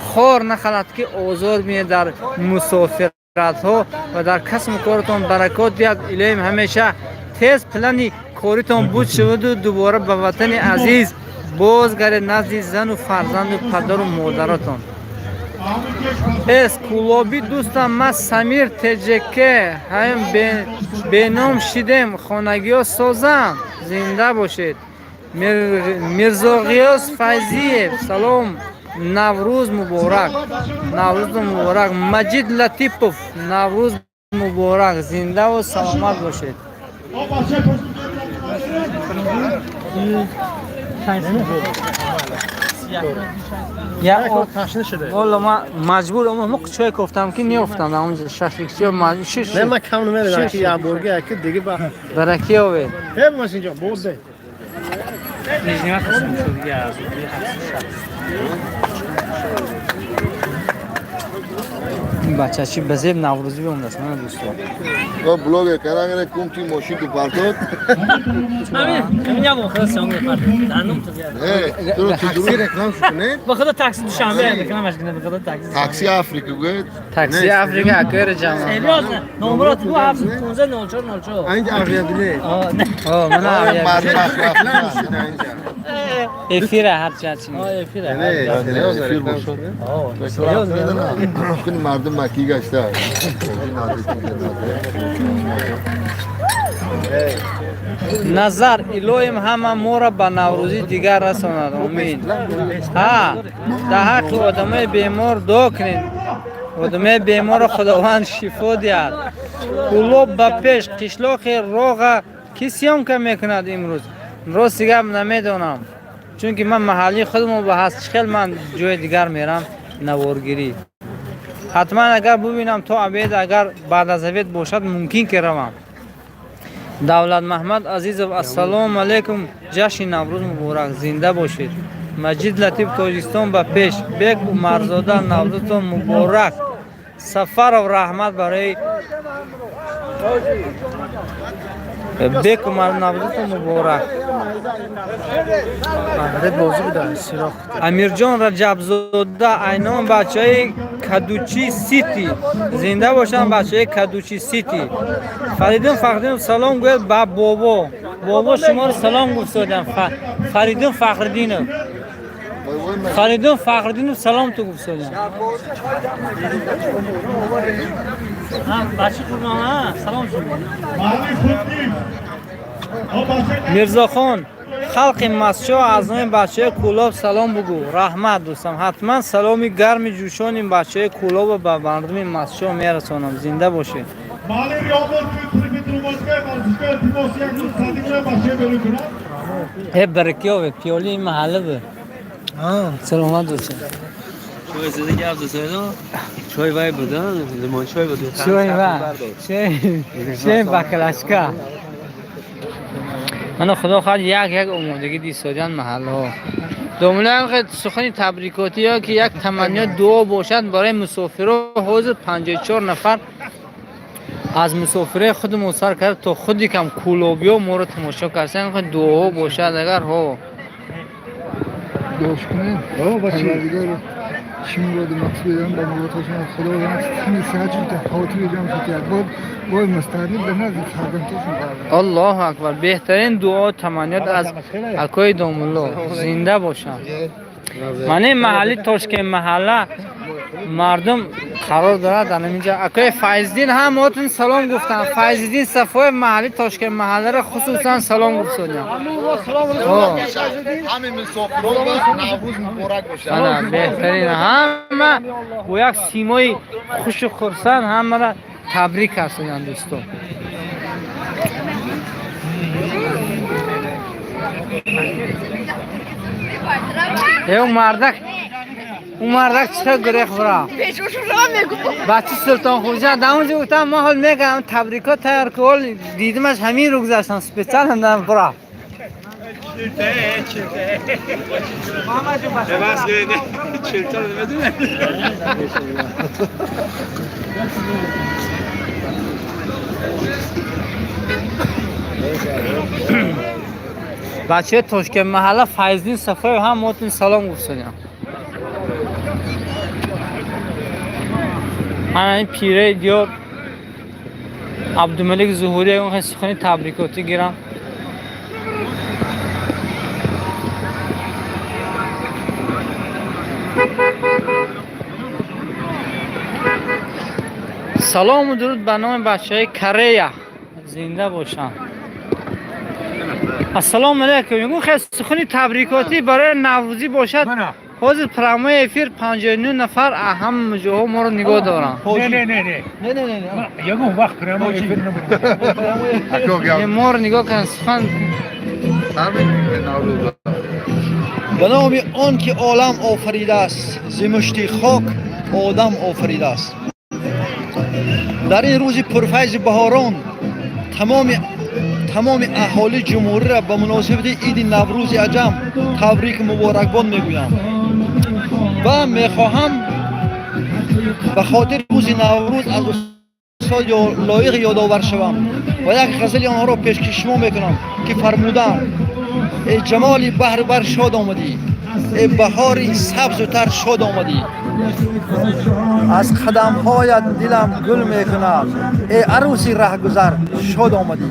A: хор нахалад, ки озор бинед дар мусофиратҳо ва дар касбу коротон баракот диҳад. Илоҳим, ҳамеша тез плани коритон буд шаваду дубора ба ватани азиз бозгардед, назди зану фарзанду падару модаратон. Эс Кӯлобӣ дӯстам, ман Самир Теҷеке ҳаем, беном шидем, хонагиҳо созам. Зинда бошед. Мирзоғиёс Файзиев, салом, Наврӯз муборак. Наврӯз муборак. Маҷид Латипов, Наврӯз муборак, зиндаву саломат бошед. Волло, ман маҷбур мо чой кофтам, ки неёфтам дар онҷа шашликчиё.
G: Не, ман кам намедонам, ки як бурга, яки дига ба
A: Бараки овед.
G: Э, машинҷо бурде.
A: Ин бача чи ба зеб наврӯзӣ биомадааст, мана, дӯсто.
I: О, блогер карангре кум ти мошин ту партот.
E: Ҳамин як охира сеом мепартод. Данум то зиёд.
I: Э, ту такси реклам шуд, не?
E: Ба худо, такси Душанбе рекламаш кунед, ба худо, такси.
I: Такси Африка гӯед.
A: Такси Африка акари ҷамъ.
E: Серьёзно, номерот бу 715 04 04.
G: Инҷа авиабилет.
A: О, мана авиабилет.
G: Инҷа.
A: Эфира ҳарчи ҳарчи.
E: О, эфира.
I: Не, эфир бошад. Куни мардум макӣ гашта.
A: Назар, илоҳим, ҳама моро ба Наврӯзӣ дигар расонад, омин. Ҳа, дар ҳаққи одамои бемор дуо кунед, одамои беморро Худованд шифо диҳад. Кӯлоб ба пеш. Қишлоқи Роға ки съёмка мекунад имрӯз? Рости гап, намедонам, чунки ман маҳаллии худмо ба ҳаст, чӣ хел ман ҷои дигар мерам наворгирӣ. Ҳатман агар бубинам, то обед, агар баъд аз обед бошад, мумкин ки равам. Давлат Маҳмад Азизов, ассалому алайкум, ҷашни Наврӯз муборак, зинда бошед. Маҷид Латиф, Тоҷикистон ба пеш. Бек Умарзода, Наврӯзтон муборак. Сафаров, раҳмат барои Бек Умар, Наврӯзтон муборак. Амирҷон Раҷабзода, айнон бачаи Кадучи Сити, зинда бошанд бачаи Кадучи Сити. Фаридун Фахриддинов, салом гӯяд ба бобо. Бобо, шуморо салом гуфтодам. Фаридун Фахриддинов, Фаридун Фахриддинов, салом ту гуфтодам. Бачи Қурбон, салом шумо. Мирзохон, халқи Масчо аз номи бачаҳои Кӯлоб салом бугӯ. Раҳмат, дӯстам, ҳатман саломи гарми ҷӯшони бачаҳои Кӯлобо ба мардуми Масчо мерасонам. Зинда бошед. Э, баракиёве пиёлии маҳалла бу. Саломат бошед.
G: Чой вай буд, лимон чой буд.
A: Чой ва чой баклашка. Мана, худо хоҳад, як як омодагӣ дисодиан маҳаллаҳо. Домулаам, сухани табрикотӣ ё ки як таманниёт, дуо бошад барои мусофиро. Ҳозир 54 нафар аз мусофирои худмон сар кард то худи кам кӯлобиё моро тамошо карданд. Дуоҳо бошад агар ҳо.
I: Дуош кунем. Парвардигоро, чӣ муроду мақсудам ба муродҳошон, Худо ҳами сиҳат шуда, хотири ҷам шуд, як бор бой мустаҳмил ба назди фарзандҳошон.
A: Аллоҳу акбар, беҳтарин дуо, таманниёт аз акои домулло, зинда бошанд. Ман ин маҳалли Тошкент маҳалла мардум қарор дорад дар инҷа. Акои Файздин ҳам отун салом гуфтанд. Файзиддин Сафоев, маҳалли Тошкент маҳалларо хусусан салом гуфтодям. Ана, беҳтарин, ҳама бо як симои хушу хурсанд ҳамаро табрик ҳастанд, дӯстон. Э, мардак, у мардак чӣ гурехт бира? Бачи Султонхӯҷа дар онҷо гуфтам, ман ҳол мегам, табрикот тайёр ки, ҳол дидимаш, ҳамин рӯ гузаштам специально дар бира. Бачаи Тошкент маҳалла Файздин Сафоев ҳам мотун салом гуфтодям. Мана ин пираи диёр Абдумалик Зуҳурӣ, ягон сухани табрикотӣ гирам. Салому дуруд ба номи бачаҳои Корея, зинда бошанд. Ассалому алайкум. Мегӯм, хел сухани табрикотӣ барои наврӯзӣ бошад. Ҳозир прямой эфир, 59 нафар ҳама ҷоҳо моро нигоҳ доранд.
H: Не, не, не, не, не, не, ягон вақт прямой эфир набуд.
A: Моро нигоҳ кунанд, сухан.
B: Ба номи он ки олам офаридааст, зи мушти хок одам офаридааст, дар ин рӯзи пурфайзи баҳорон тамоми аҳолии ҷумҳуриро ба муносибати иди Наврӯзи аҷам табрику муборакбод мегӯям ва мехоҳам ба хотири рӯзи Наврӯз аз устод Лоиқ ёдовар шавам ва як ғазали онҳоро пешкаши шумо мекунам, ки фармуданд: «Эй ҷамоли баҳру бар шод омадӣ, эй баҳори сабзу тар шод омадӣ, аз қадамҳоят дилам гул мекунад, эй арӯси раҳгузар шод омадӣ,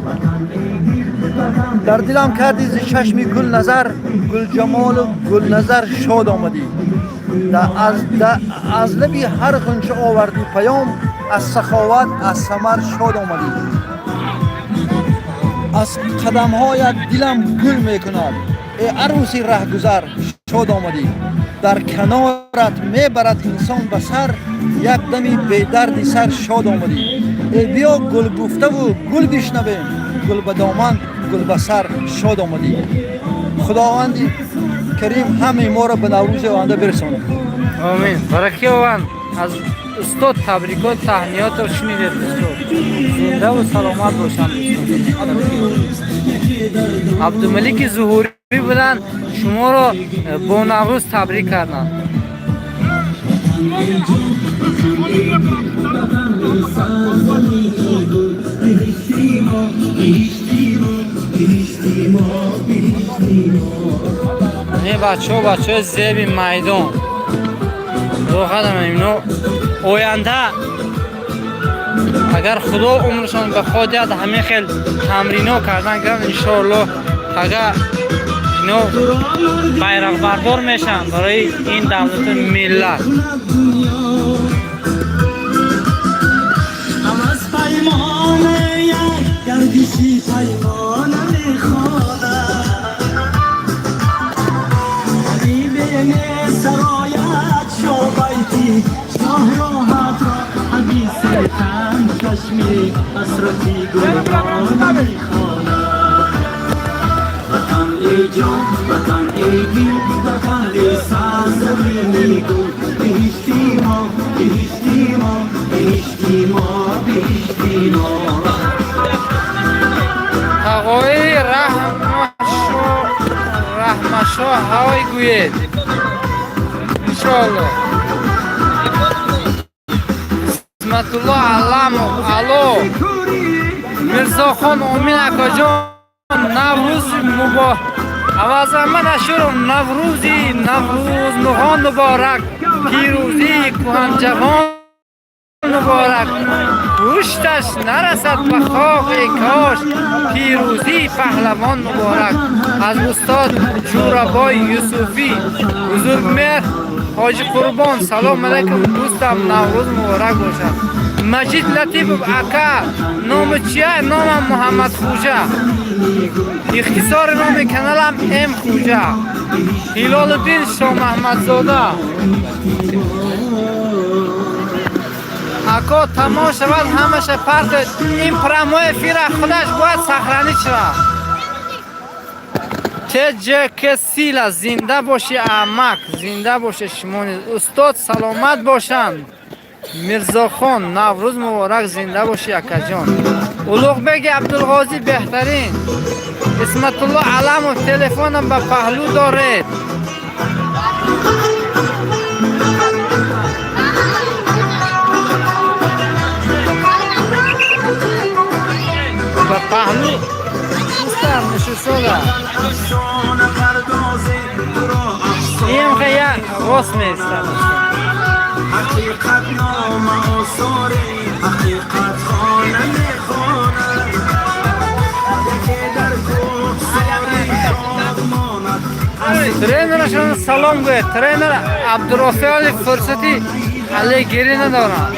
B: дар дилам кардӣ зи чашми гул назар, гулҷамолу гулназар шод омадӣ, аз лаби ҳар ғунча овардӣ паём, аз саховат, аз самар шод омадӣ, аз қадамҳоят дилам гул мекунад, эй арӯси раҳгузар шод омадӣ». Дар канорат мебарад инсон ба сар, як дами бедарди сар шод омадӣ. Э биё гул гуфтаву гул бишнавем, гул ба доман, гул ба сар шод омадӣ. Худованди карим ҳамаи моро ба Наврӯзи оянда бирасонад.
A: Омин. Баракиёванд. Аз устод табрикот, таҳниётро шунидед, устод. Зиндаву саломат бошанд. Абдумалики Зуҳурӣ буданд, шуморо бо Наврӯз табрик карданд. Не, бачаҳо, бачаҳои зеби майдон. Роҳатам, ино оянда агар Худо умршон ба ход диҳад, ҳамин хел тамрино кардан гиранд, иншоалло, агар ино байроқбардор мешаванд барои ин давлату миллат.
L: Аз паймона як гардиши паймона мехонад, ҳабибе месарояд шоҳбайти шоҳ роҳатро, ҳадиси тан чашми ҳасрати гулдона мехонад. Ватан эй ҷон, ватан эй дил, ватан эй сарзамини гул, биҳишти мо, биҳишти мо, биҳишти мо, биҳишти мо.
A: Тағои Раҳмашо ҳавой гӯед, иншоалло. Исматулло Аламов, алло. Мирзохон Омин акаҷон, Наврӯз муборак. Авазама нашурум, Наврӯзи Наврӯз нуҳон муборак, пирӯзии кӯҳанҷавон муборак, пушташ нарасад ба хоки кош, пирӯзии паҳлавон муборак. Аз устод Ҷӯрабой Юсуфӣ, Бузургмеҳр Ҳоҷи Қурбон, салом алайкум, дӯстам, Наврӯз муборак бошад. Маҷид Латипов, ака, номи чия? Номам Муҳаммад Хуҷа, ихтисори номи каналам М Хуҷа. Ҳилолиддин Шоҳмаҳмадзода, ако, тамом шавад, ҳамаша партоед. Ин прямой эфира худаш бояд сохранить шавад. ТЖК Сила, зинда боши, амак, зинда бошед шумо низ. Устод саломат бошанд. Мирзохон, Наврӯз муборак, зинда боши, акаҷон. Улуғбеги Абдулғозӣ, беҳтарин. Исматулло Аламов, телефонам ба паҳлӯ доред. Ба паҳлӯ дӯстам нишистода. Иам хе як рост меистад.
L: Ҳақиқат нома осори ҳақиқат хона мехонад, яке дар кӯҳсори шод монад.
A: Тренерашон салом гӯяд. Тренер Абдурофеали фурсати алегирӣ надорад.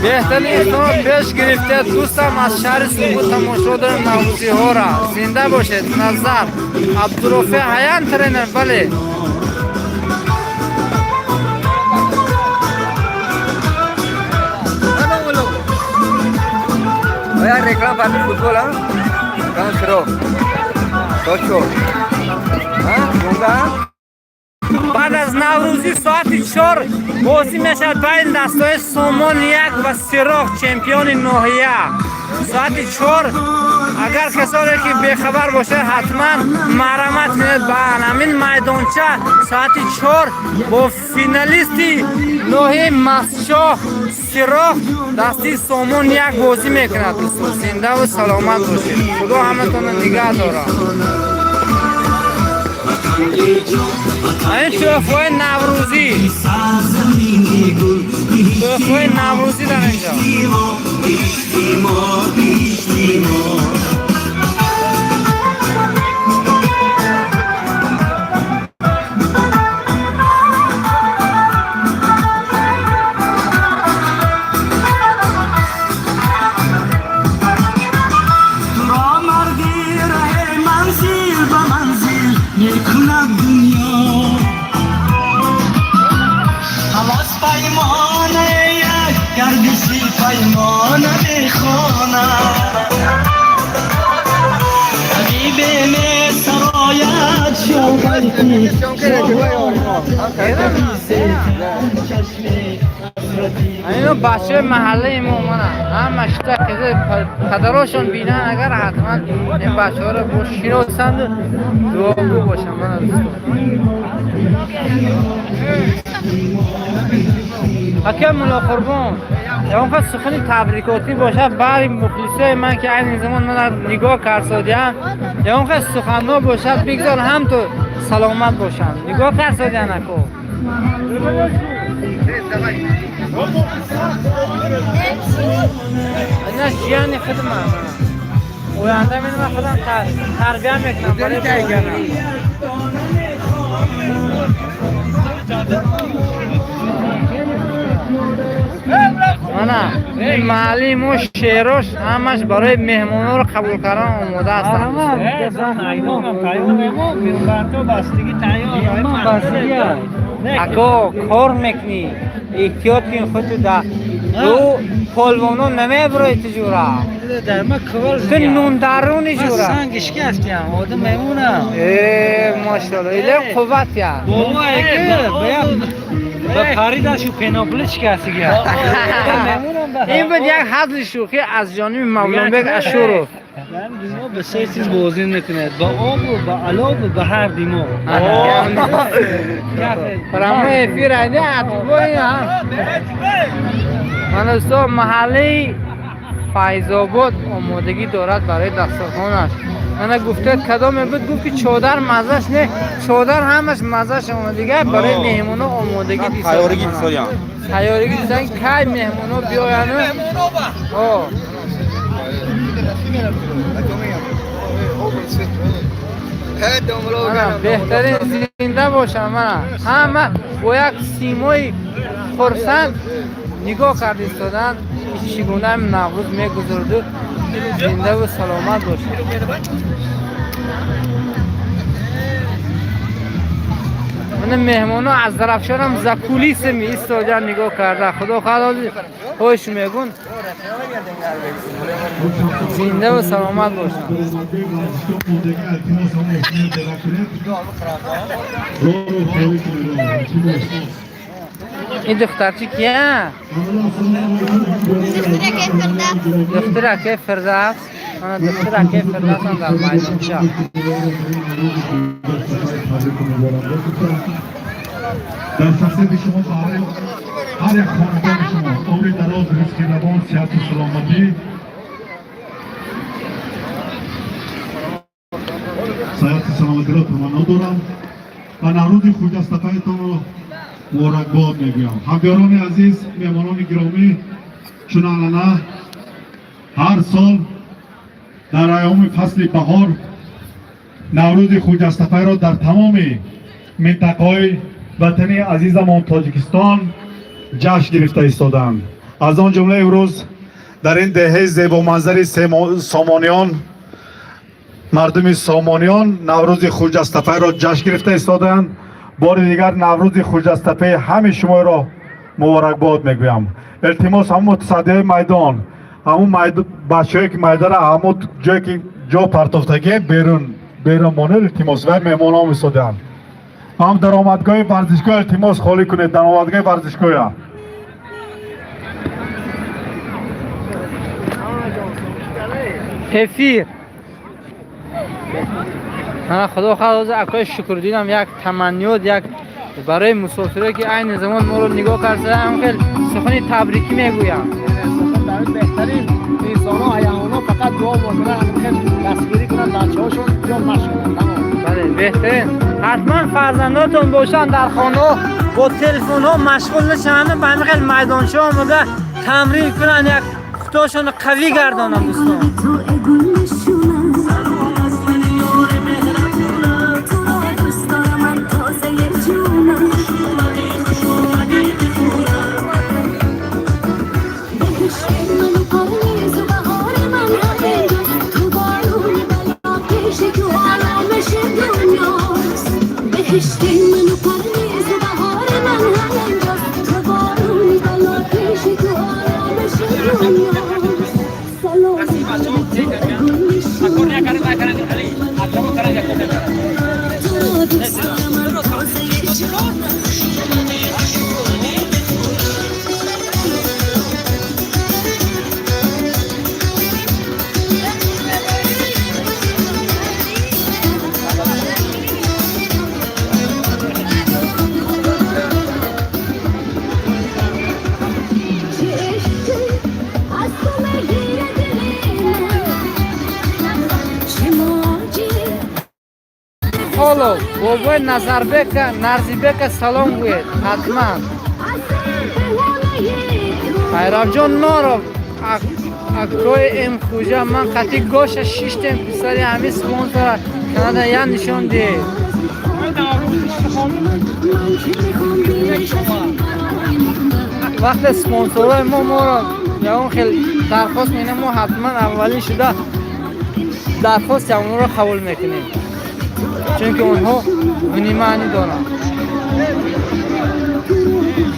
A: Беҳтарин ихтироъ пеш гирифта, дӯстам, аз шаҳри Суғд тамошо дорем наврӯзиҳоро. Зинда бошед, Назар. Абдурофе ҳаян тренер, бале.
D: Voy a reclamar para el fútbol, ¿ah? Cancelo. Tocho. ¿Ah? Гунга?
A: Баъд аз Наврӯзӣ соати 4 бозӣ мешавад байни дастҳои Сомон як ва Сироқ, чемпиони ноҳия. Соати 4. Агар касоне ки бехабар бошад, ҳатман марҳамат кунед ба ҳамин майдонча, соати 4 бо финалисти ноҳияи Мастчоҳ Сироқ дасти Сомон як бозӣ мекунад. Дӯстон, зиндаву саломат бошед, Худо ҳаматонро нигаҳ дорад. Ин тӯҳфаҳои наврӯзӣ, тӯҳфаҳои наврӯзӣ дар инҷо.
L: Туро марди раҳи манзил ба манзил. گردشی پیمانه میخواند طبیب می سراید شوقی
A: اینو بچه محله ما منن همش پدراشون بینن اگر حتما این بچه ها رو شناسند و دعاگو باشن. من اکه ملا قربان اون سخنی تبریکاتی باشه برای مخلصای من که این زمان من نگاه کرسادیم، اون سخنها باشد بگذار هم تو سلامت باشن. نگاه کرسادیم نکو اینا جیان خودم оянда من خودم تربیه میکنم برای мана ин маҳаллаи мо шерош ҳамаш барои меҳмонҳоро қабул кардан омода ҳастанд. Ако кор мекунӣ, эҳтиёт кун худту да ду полвоно намебарои ту ҷура. Ту нундаруни ҷура.
D: Санг шикастям, одам мемонам.
A: Э, машалло, илем қувват я.
D: Ба паридашу пенопле шикастига.
A: Ин буд як ҳазли шӯхӣ аз ҷониби Мавлонбек Ашуров.
D: Димо ба се чиз бозӣ мекунад: ба об, ба алов, ба ҳар димо.
A: Прямой эфир айде атбои. Ман дӯсто, маҳаллаи Файзобод омодагӣ дорад барои дастархонаш. Мана гуфта кадоме буд, гуфт ки чодар маззаш не, чодар ҳамаш маззаш омодагӣ барои меҳмоно омодагӣ
J: тайёригӣ дисоям.
A: Тайёригӣ дисан кай меҳмоно биёяну. Беҳтарин зинда бошам. Мана ҳама бо як симои хурсанд нигоҳ карда истоданд ки чӣ гуна Наврӯз мегузараду. Зиндаву саломат бошед. Мана меҳмоно аз Зарафшонам за кулисами истодан нигоҳ карда. Худо хоҳад хоҳиш мегун. Зиндаву саломат бошед. Ин духтарчи кия? Духтари акаи Фирдавс. Ана духтари акаи Фирдавс ҳам дар майдонча.
M: Дар шахсияти шумо барои ҳар як хонадони шумо умри дароз, ризқи равон, сиҳату саломатӣ, сиҳату саломатиро таманно дорам ва Наврӯзи хуҷастапаятонро муборакбод мегӯям. Ҳамдиёрони азиз, меҳмонони гиромӣ, чун анъана ҳар сол дар айёми фасли баҳор Наврӯзи хуҷастапайро дар тамоми минтақаҳои ватани азизамон Тоҷикистон ҷашн гирифта истоданд. Аз он ҷумла имрӯз дар ин деҳаи зебоманзари Сомониён мардуми Сомониён Наврӯзи хуҷастапайро ҷашн гирифта истоданд. Бори дигар Наврӯзи хуҷастапаи ҳамаи шуморо муборакбод мегӯям. Илтимос, ҳамун мутасаддиҳои майдон, ҳамун бачаҳое ки майдонро ҳамун ҷое ки ҷо партофтагӣ берун монед, илтимос, вай меҳмонҳо истодаанд. Ҳам даромадгоҳи варзишгоҳ илтимос холӣ кунед, даромадгоҳи варзишгоҳа.
A: Эфир. Мана худо хоҳад акои Шукриддинам як таманниёт, як барои мусофире ки айни замон моро нигоҳ кардаам хел сухани табрикӣ мегӯям.
D: Беҳтарин инсонҳо, ҳайвонҳо фақат дуо мекунанд, хел дастгирӣ кунанд, бачаҳошон ҷон машкунанд.
A: Бале, беҳтарин. Ҳатман фарзандотон бошанд дар хонаҳо бо телефонҳо машғул нашаванд, ба ҳамин хел майдонча омада тамрин кунанд, як худошонро қавӣ гардонанд дӯстон.
K: بهشت من و پرویز و بهار من همینجاست، تو بارونی بلا پیش تو آرامش
A: Ҷалолов, бобои Назарбека, Нарзибека салом гӯед ҳатман. Хайравҷон Норов, акои М Хуҷа, ман қатъи гоша шиштем, писари ҳамин спонсора Канада я нишон диҳед. Вақте спонсорҳои мо моро ягон хел дархост менам, мо ҳатман аввалин шуда дархости онҳоро қабул мекунем, чунки онҳо внимание доранд.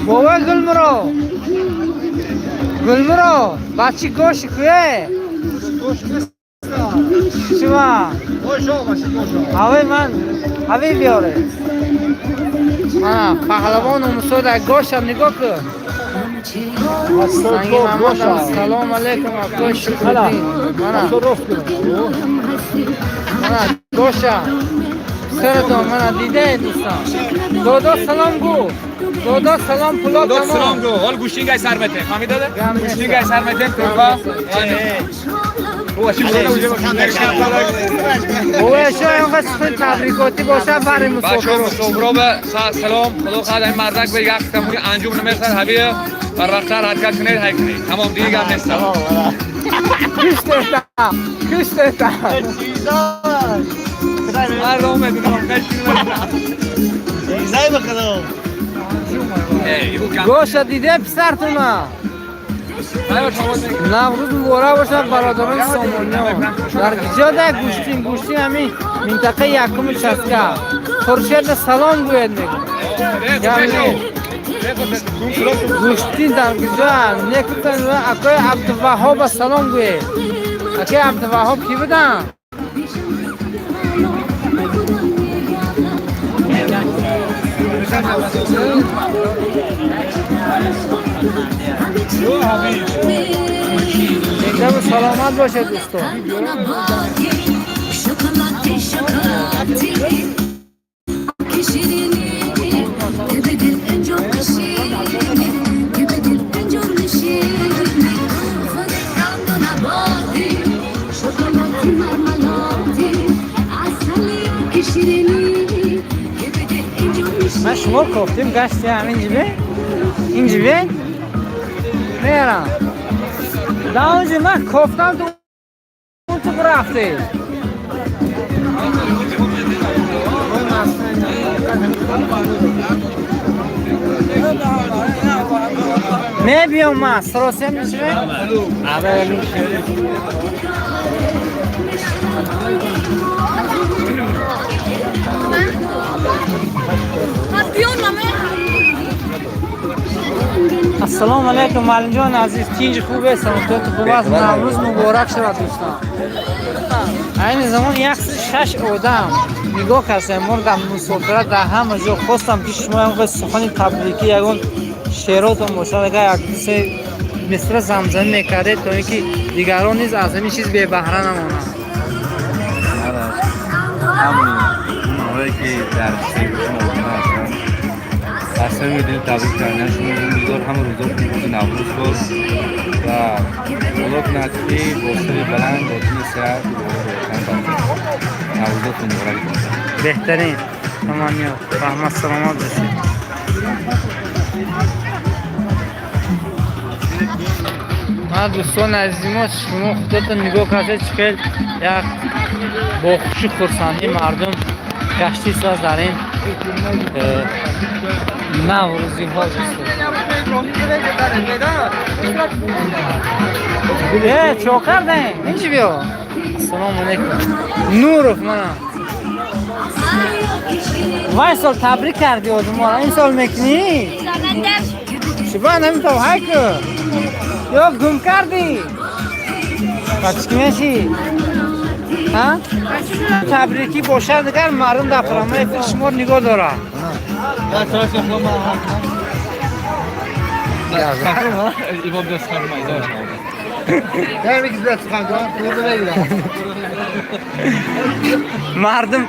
A: Бобои Гулмуро, Гулмуро, бачи гоши куе? Чима? Ҳавои ман ҳавои биёре. Мана паҳлавону мусода гошам нигоҳ кун. Санги Мамадам, салом алейкум, акои Шукриддин. Мана. Мана гоша. Саратон мана дидаед дӯстон. Додо салом гӯ. Додо салом пуло
N: داد سلام
A: тамом.
N: گو حال گوشتینگ سر مته فهمیده گوشتینگ سر مته تربا
A: بابا شما اینقدر سخن تبریکاتی باشه برای
N: بچه
A: مسافران.
N: مسافرا به سلام خدا خواهد این مردک به یک تموری انجام نمیرسد هویه بر وقت حرکت کنید های کنید تمام دیگه گپ نیست.
A: کشتتم کشتتم.
N: مردم میدونم.
A: گوشا دیده پسرتونه. Наврӯз муборак бошад, бародарони сомониён. Дар ҷода гӯштин, гӯштин ҳамин минтақаи якуми часка. Хуршеда салом гӯед мегӯ. Гӯштин дар куҷо? Некутан акои Абдуваҳоба салом гӯед. Акои Абдуваҳоб кӣ буданд? Зинда саломат бошед дӯстон. Ман шумо кофтем гашти ҳамин ҷибе? Ин ҷибе? Мерам. Даонҷи ман кофтам ту он ту рафте. Мебиём ман, саросиям мешаве? Ассалому алайкум, муаллимҷон азиз, тинҷ хубе, саломатиёт хуб аст. Наврӯз муборак шавад дӯстон. Айни замон 106 одам нигоҳ кардем мо дар мусофират дар ҳама ҷо. Хостам ки шумо ягон сухани табрикӣ, ягон шеъротон бошад, агар як се мисра замзамӣ мекардед, то ин ки дигарон низ аз ҳамин чиз бебаҳра намонанд.
J: اونهایی که در سرویس ما هستن از صمیم دل تبریک کردن شما امیدوار همه روزاتون روز نوروز باز و خدا کند که با سر بلند با دل صحت دوباره به وطن برگردید. نوروزاتون مبارک باشه.
A: Беҳтарин таманниёт, раҳмат, саломат бошед. Ман дӯстони азизи мо, шумо худатон нигоҳ кардед, чӣ хел як бо хуши хурсандӣ мардум гаштист аст дар ин наврӯзиҳо. Чо кардем? Инҷи биё. Ассалому алайкум. Нуров мана. Вай сол табрик кардӣ одаморо, ин сол мекунӣ? Чӣ ба намитав ҳай ку? Ё гум кардӣ? Бачи ки мешӣ? Ҳа? Табрикӣ бошад, дигар мардум дар прямой эфир шуморо нигоҳ дорад. Мардум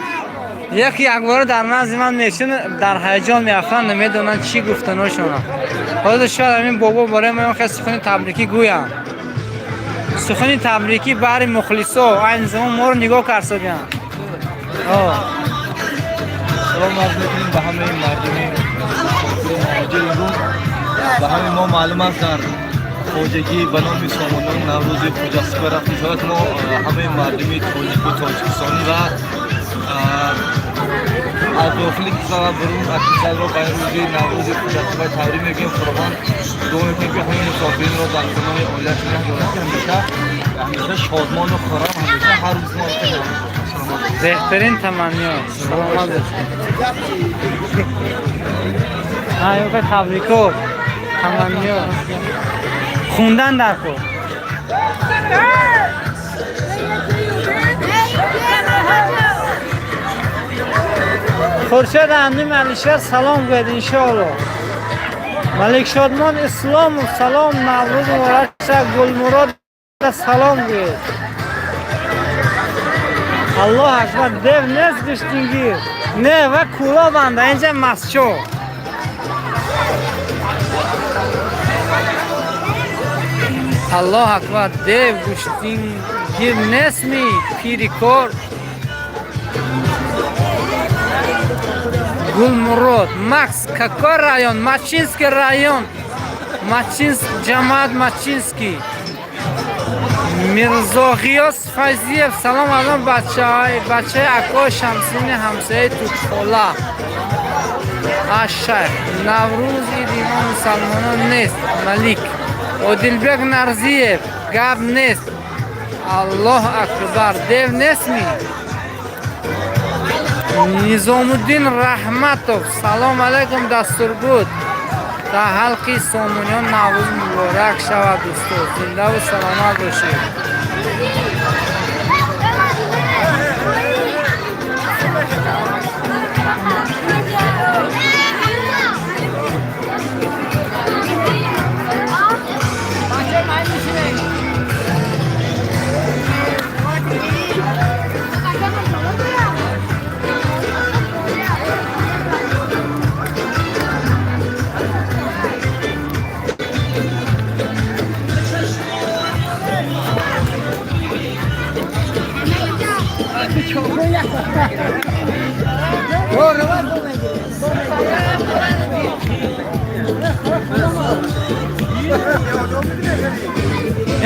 A: яки якбора дар назди ман мешин, дар ҳаяҷон меафтанд, намедонанд чӣ гуфтаношонам. Ҳозир шояд ҳамин бобо бораи ман хел сухани табрикӣ гӯянд. Сухани табрикӣ баҳри мухлисо, айни замон моро нигоҳ карсодианд.
J: Салом арз мекунем ба ҳамаи мардуми муҳоҷир. Имрӯз ба ҳамаи мо маълум аст, дар хоҷагӣ ба номи Сомониён Наврӯзи хуҷастипа рафт мешавад. Мо ҳамаи мардуми тоҷику тоҷикистонӣ ва аз дохили кишвар ва берун аз кишварро ба ин рӯзи Наврӯзи хуҷастипа табрик мегӯем. Худованд дуо мекунем, ки ҳамаи мусофиринро дар паноҳи оилааш нигоҳ дорад, ки ҳамеша ҳамеша шодмону хуррам, ҳамеша ҳар рӯз мо
A: беҳтарин таманниёт. Саломат бошед. Ҳа, табрикот, таманниёт хундан дар кор. Хуршед Амни Алишер салом гӯяд иншоалло. Малик Шодмон Исломов салом, Наврӯз муборак шавад. Гулмурод салом гӯяд. Аллоҳ акбар, дев нест гӯштингир. Не, ва кӯло банда, инҷа масчо. Аллоҳ акбар, дев гӯштингир нестми пири кор. Гулмурод, Макс, какой район? Мачинский район. Мачинск, ҷамоат Мачинский. Мирзоғиёс Файзиев, салом алайкум бачаҳои бачаи акои Шамсини ҳамсояи Тутхола. Ашшайх, Наврӯз иди мо мусалмонон нест. Малик. Одилбек Нарзиев, гап нест. Аллоҳ акбар, дев нестми? Низомуддин Раҳматов, салом алайкум дастурбуд. Дар ҳалқи Сомониён Наврӯз муборак шавад дӯсто, зиндаву саломат бошед.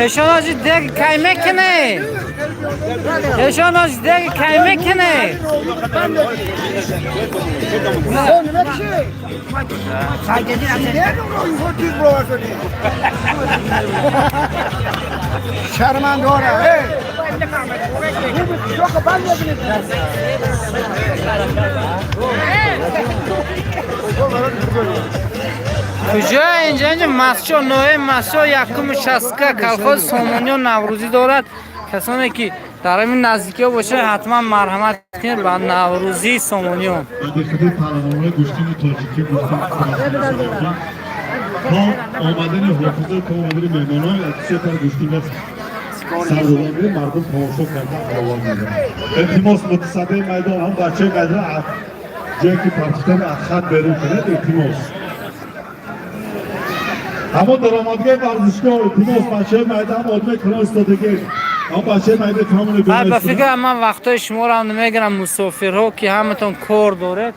A: Эшон ҳоҷи дег кай мекунӣ? Эшон ҳоҷи дег кай мекунӣ?
I: شرمنداره.
A: Куҷо инҷа? Инҷа масчо, ноҳияи Масчо, якуми шастка, колхози Сомониён Наврӯзӣ дорад. Касоне ки дар ҳамин наздикиҳо бошад, ҳатман марҳамат кунед ба Наврӯзии Сомониён.
M: То омадани ҳофиза, то омадани меҳмонон сетар гӯштин сар додан, мардум тамошо кардан овоз мезананд. Илтимос, мутасаддии майдон, ҳам бачаи майдон ҷое ки партиштани аз хат берун кунед, илтимос. Ҳамон даромадгоҳи варзишгоҳ, илтимос, бачаи майдон ҳам одаме калон истодагӣ, ҳам бачаи майдон камони
A: Ба фикрам ман вақтҳои шуморо ҳам намегирам, мусофирҳо ки ҳаматон кор доред.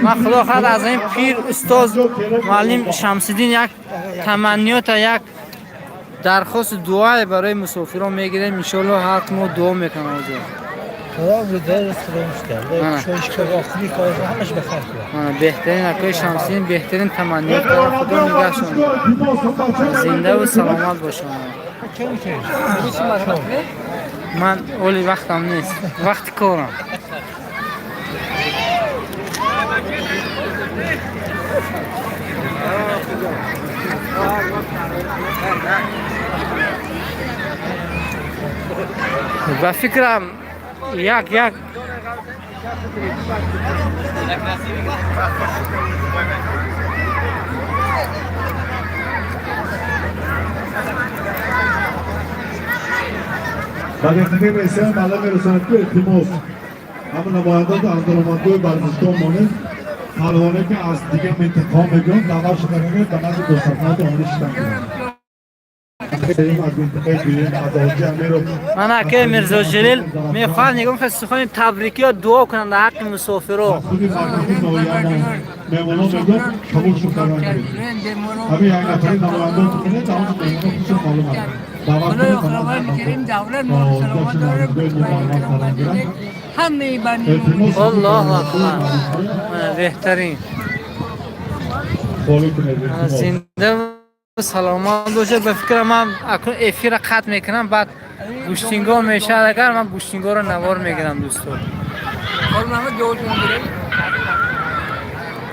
A: Ман худо хоҳад аз ин пир устоз муаллим Шамсиддин як таманниёта, як дархости дуое барои мусофирон мегирем. Иншоалло ҳар мо дуо мекунам ҳозир. Беҳтарин акои Шамсиддин, беҳтарин таманниёт кардам. Худо нигаҳшон, зиндаву саломат бошанд. Ман оли вақтам нест, вақти корам. Ба фикрам як як
M: Ба беҳтарин раисаи маҳалла мерасонад, ки илтимос, ҳама намояндагон аз даромадгоҳи варзишгоҳ монед, паҳлавоне ки аз дигар минтақаҳо мебиёнд даъват шуда мегӯяд ба назди дастархонаи омода шиштан кунанд.
A: Ман акай Мирзо Ҷалил мехоҳам нигоҳ ки сухани табрикӣ ё дуо кунанд дар ҳаққи мусофиро. Аллоҳу акбар. Беҳтарин. Зинда саломат бошед. Ба фикрам ман акнун эфирро қатъ мекунам, баъд гӯштингоҳ мешавад. Агар ман гӯштингоҳро навор мегирам, дӯстон.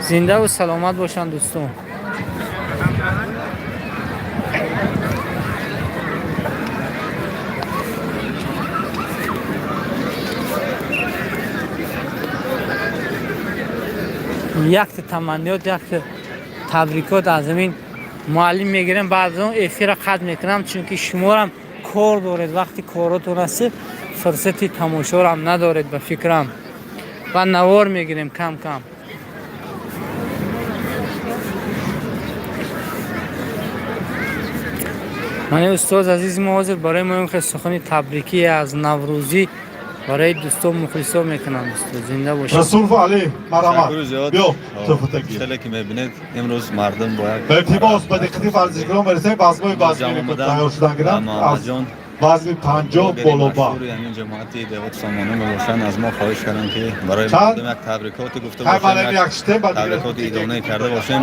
A: Зиндаву саломат бошанд, дӯстон. Якта таманниёт, якта табрикот аз ҳамин муаллим мегирам, баъд аз он эфирро қатъ мекунам, чунки шуморам кор доред, вақти коротон ҳастед, фурсати тамошорам надоред ба фикрам. Ва навор мегирем кам кам. Ман устоз азизи мо ҳозир барои мо ин сухани табрикӣ аз наврӯзӣ барои дӯстон мухлисо мекунам. Дӯсто, зинда бошед.
M: Расулов Али, марҳамат. Биё, туҳфатагӣ.
O: Хеле ки мебинед, имрӯз мардум бо як
M: Илтимос, ба диққати варзишгарон мерасем, базмҳои базмӣ тайёр шудан гиранд.
O: Муҳаммадҷон
M: вазни 50 болоба.
O: Ҳамин ҷамоати деҳоти Сомонӣ мебошанд, аз мо хоҳиш карданд, ки барои мардум як табрикоте гуфта бошем, як табрикоти идонае карда бошем.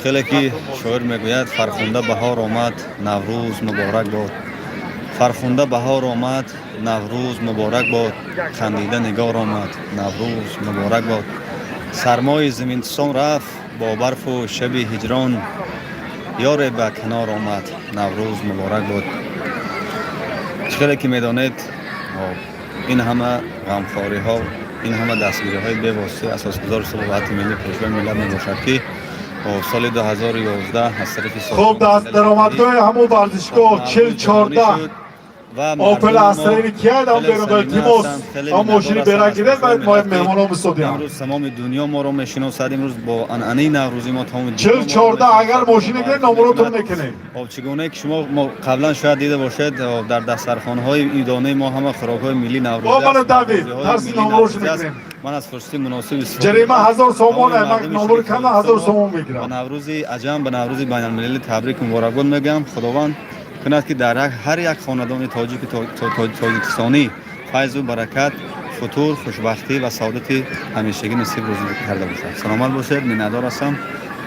O: Хеле ки шоир мегӯяд: фархунда баҳор омад, Наврӯз муборак бод. Фархунда баҳор омад, Наврӯз муборак бод. Хандида нигор омад, Наврӯз муборак бод. Сармои зимистон рафт бо барфу шаби ҳиҷрон, ёре ба канор омад, Наврӯз муборак бод. Хеле ки медонед, ин ҳама ғамхориҳо, ин ҳама дастгириҳои бевоситаи асосгузори сулҳу ваҳдати миллӣ, пешвои миллат мебошад, ки соли 2011 аз тарафи
M: Хуб, даромадгоҳи ҳамон варзишгоҳ 40-14 Опел Астраи кияд ам берун. Илтимос, ам мошини бера гиред, баъд мо меҳмонон бисодиям.
O: Имрӯз тамоми дунё моро мешиносад. Имрӯз бо анъанаи наврӯзӣ мо тамоми
M: 40-14 агар мошини гиред, номеротон мекунем.
O: Хоб, чӣ гуна ки шумо қаблан шояд дида бошед, дар дастархонҳои идонаи мо ҳама хӯрокҳои миллӣ наврӯзӣ.
M: О, мана Давид, тарси номерошо мекунем.
O: Ман аз фурсати муносиб истифода
M: Ҷарима 1000 сомон, ман номер кардам, 1000 сомон мегирам.
O: Ба Наврӯзи аҷам, ба Наврӯзи байналмилалӣ табрик муборакбод мегӯям. Худованд кунад, ки дар ҳар як хонадони тоҷики тоҷикистонӣ файзу баракат, футур, хушбахтӣ ва саодати ҳамешагӣ насиб рӯзӣ карда бошад. Саломат бошед, миннатдор ҳастам.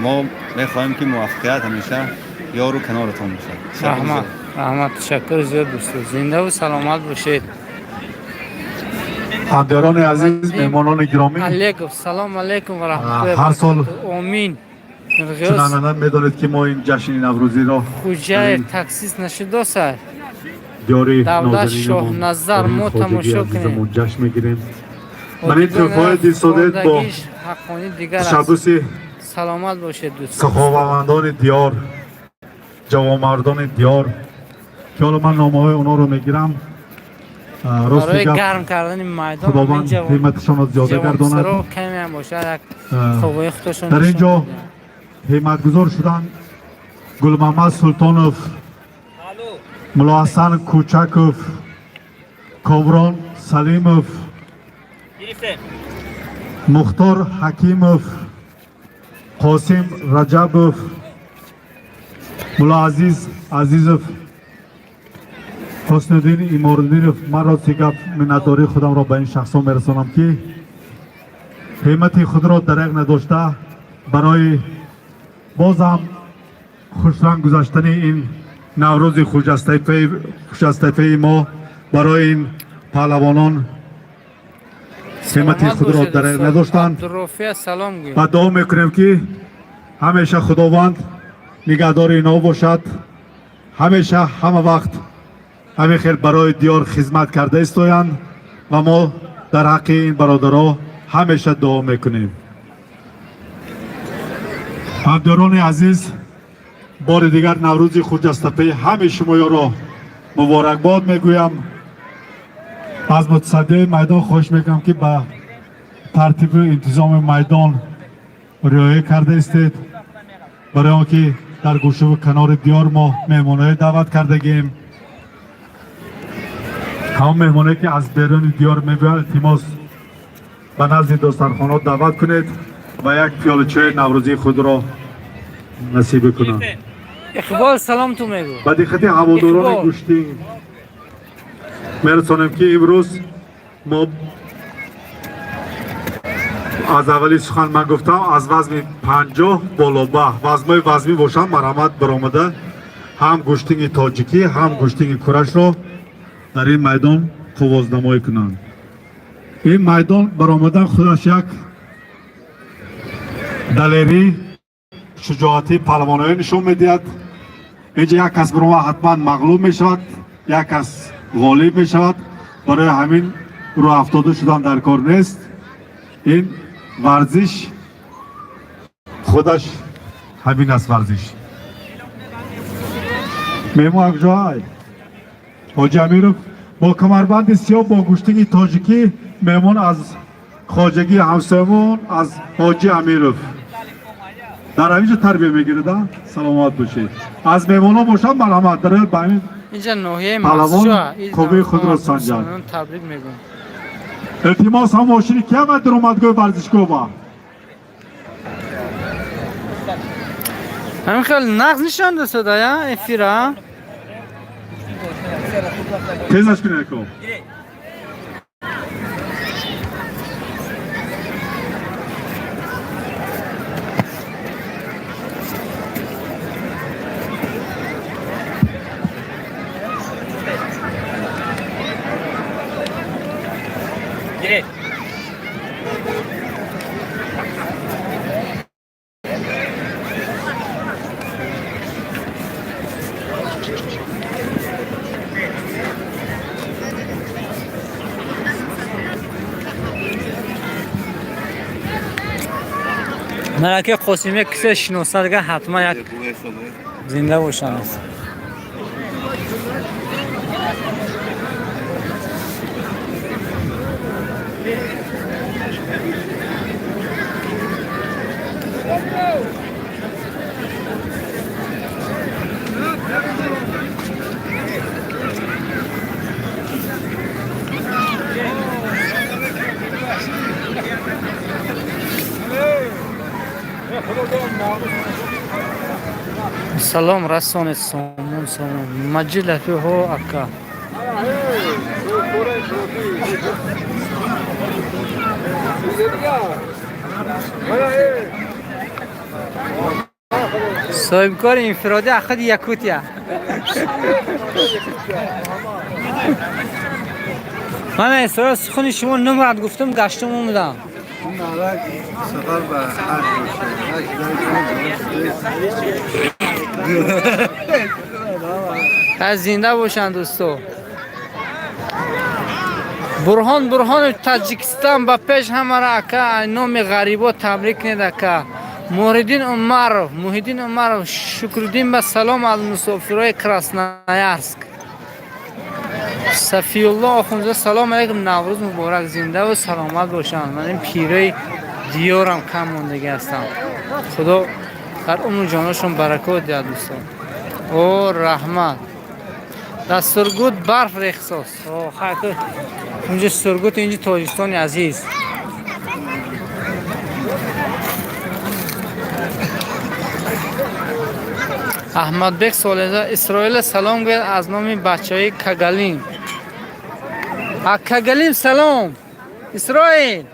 O: Мо мехоҳем, ки муваффақият ҳамеша ёру каноратон бошад.
A: Раҳмат, раҳмат, ташаккур зиёд, дӯсто, зиндаву саломат бошед.
M: Ҳамдиёрони азиз, меҳмонони гиромӣ.
A: Алейкум салом, алейкум ва раҳматуллоҳи.
M: Ҳар сол
A: омин.
M: Чунонан медонед, ки мо ин ҷашни наврӯзиро
A: Хуҷаев таксист нашудоса.
M: Диёри
A: Давлат Шоҳназар, мо тамошо кунем.
M: Ҷашн мегирем. Ман ин тӯҳфаҳои дилсодед бо
A: ҳаққонӣ дигар аст.
M: Ташаббуси
A: Саломат бошед, дӯст.
M: саховатмандони диёр, ҷавонмардони диёр, ки ҳоло ман номаҳои онҳоро мегирам.
A: Барои гарм кардани майдон
M: Худованд ҳимматашонро зиёда гардонад.
A: Каме ҳам бошад, як қувваи худашон.
M: Дар ин ҷо ҳимматгузор шуданд Гулмаҳмад Султонов, Мулоҳасан Кӯчаков, Коврон Салимов, Мухтор Ҳакимов, Қосим Раҷабов, Мулоазиз Азизов, Ҳусниддин Имориддинов. Ман рости гап миннатдории худамро ба ин шахсон мерасонам, ки ҳиммати худро дареғ надошта барои боз ҳам хушранг гузаштани ин Наврӯзи хуҷастайфаи мо, барои ин паҳлавонон ҳиммати худро дареғ надоштанд. Ва дуо мекунем, ки ҳамеша Худованд нигаҳдори инҳо бошад, ҳамеша, ҳама вақт ҳамин хел барои диёр хизмат карда истоянд ва мо дар ҳаққи ин бародаро ҳамеша дуо мекунем. Ҳамдиёрони азиз, бори дигар Наврӯзи хуҷастапаи ҳамаи шумоёро муборакбод мегӯям. Аз мутасаддиои майдон хоҳиш мекунам, ки ба тартибу интизоми майдон риоя карда истед, барои он ки Дар гӯшаву канори диёр мо меҳмонҳое даъват кардагем. Ҳамон меҳмоное ки аз беруни диёр мебиёянд, илтимос, ба назди достархонаҳо даъват кунед ва як пиёла чои наврӯзии худро насиб кунанд.
A: Иқбол, салом ту мегӯ.
M: Ба диққати ҳаводорони гӯштин мерасонем, ки имрӯз мо аз аввали сухан ман гуфтам, аз вазни 50 боло ба вазнҳои вазмӣ бошанд, марҳамат, баромада ҳам гӯштинги тоҷикӣ, ҳам гӯштинги курашро дар ин майдон қуввознамоӣ кунанд. Ин майдон баромадан худаш як далерӣ, шуҷоати паҳлавоноё нишон медиҳад. Инҷа як кас баромад, ҳатман мағлуб мешавад, як кас ғолиб мешавад. Барои ҳамин рӯҳафтода шудан дар кор нест. Ин варзиш худаш ҳамин аст, варзиш. Меҳмон акҷоай Ҳоҷи Амиров бо камарбанди сиёҳ, бо гӯштинги тоҷикӣ, меҳмон аз хоҷагии ҳамсоямон, аз Ҳоҷи Амиров, дар ҳаминҷо тарбия мегирад. Саломат бошед. Аз меҳмонҳо бошад, марҳамат, дар ба ҳамин
A: инҷа ноҳияи
M: паҳлавон қувваи худро санҷад.
A: Табрик мегӯям.
M: Илтимос, ҳам мошини кия ва даромадгоҳи варзишгоҳ ба
A: ҳамин хел нағз нишон дасада я эфира.
M: Тезаш кунед, ако.
A: Малаки Қосимия кисе шиносад, га ҳатман як зинда бошанд. Салом расонед, сомон, сомон. Маҷид Латифҳо, ака. Соҳибкори инфиродӣ аз худи Якутия. Ман эҳсос сухани шумо нумрад гуфтам, гаштам, омадам.
I: سفر به حج
A: باشه. زنده باشند دوستو. Бурҳон, Бурҳони Таҷикистон ба пеш, ҳамара, ака, номи ғарибо табрик кунед, ака. Муҳриддин Умаров, Муҳиддин Умаров, Шукриддин ба салом аз мусофирои Красноярск. Сафиулло Охунзода, салом алейкум, Наврӯз муборак, зиндаву саломат бошанд. Ман ин пирои диёрам кам мондагӣ ҳастам. Худо дар умру ҷонашон баракот диҳад, дӯстон. О, раҳмат. Дар Сургут барф рехсос. О, хайр, инҷа Сургут, инҷа Тоҷикистони азиз. Аҳмадбек Солеза, Исроила салом гӯяд аз номи бачаҳои Кагалим. А Кагалим салом. Исроил.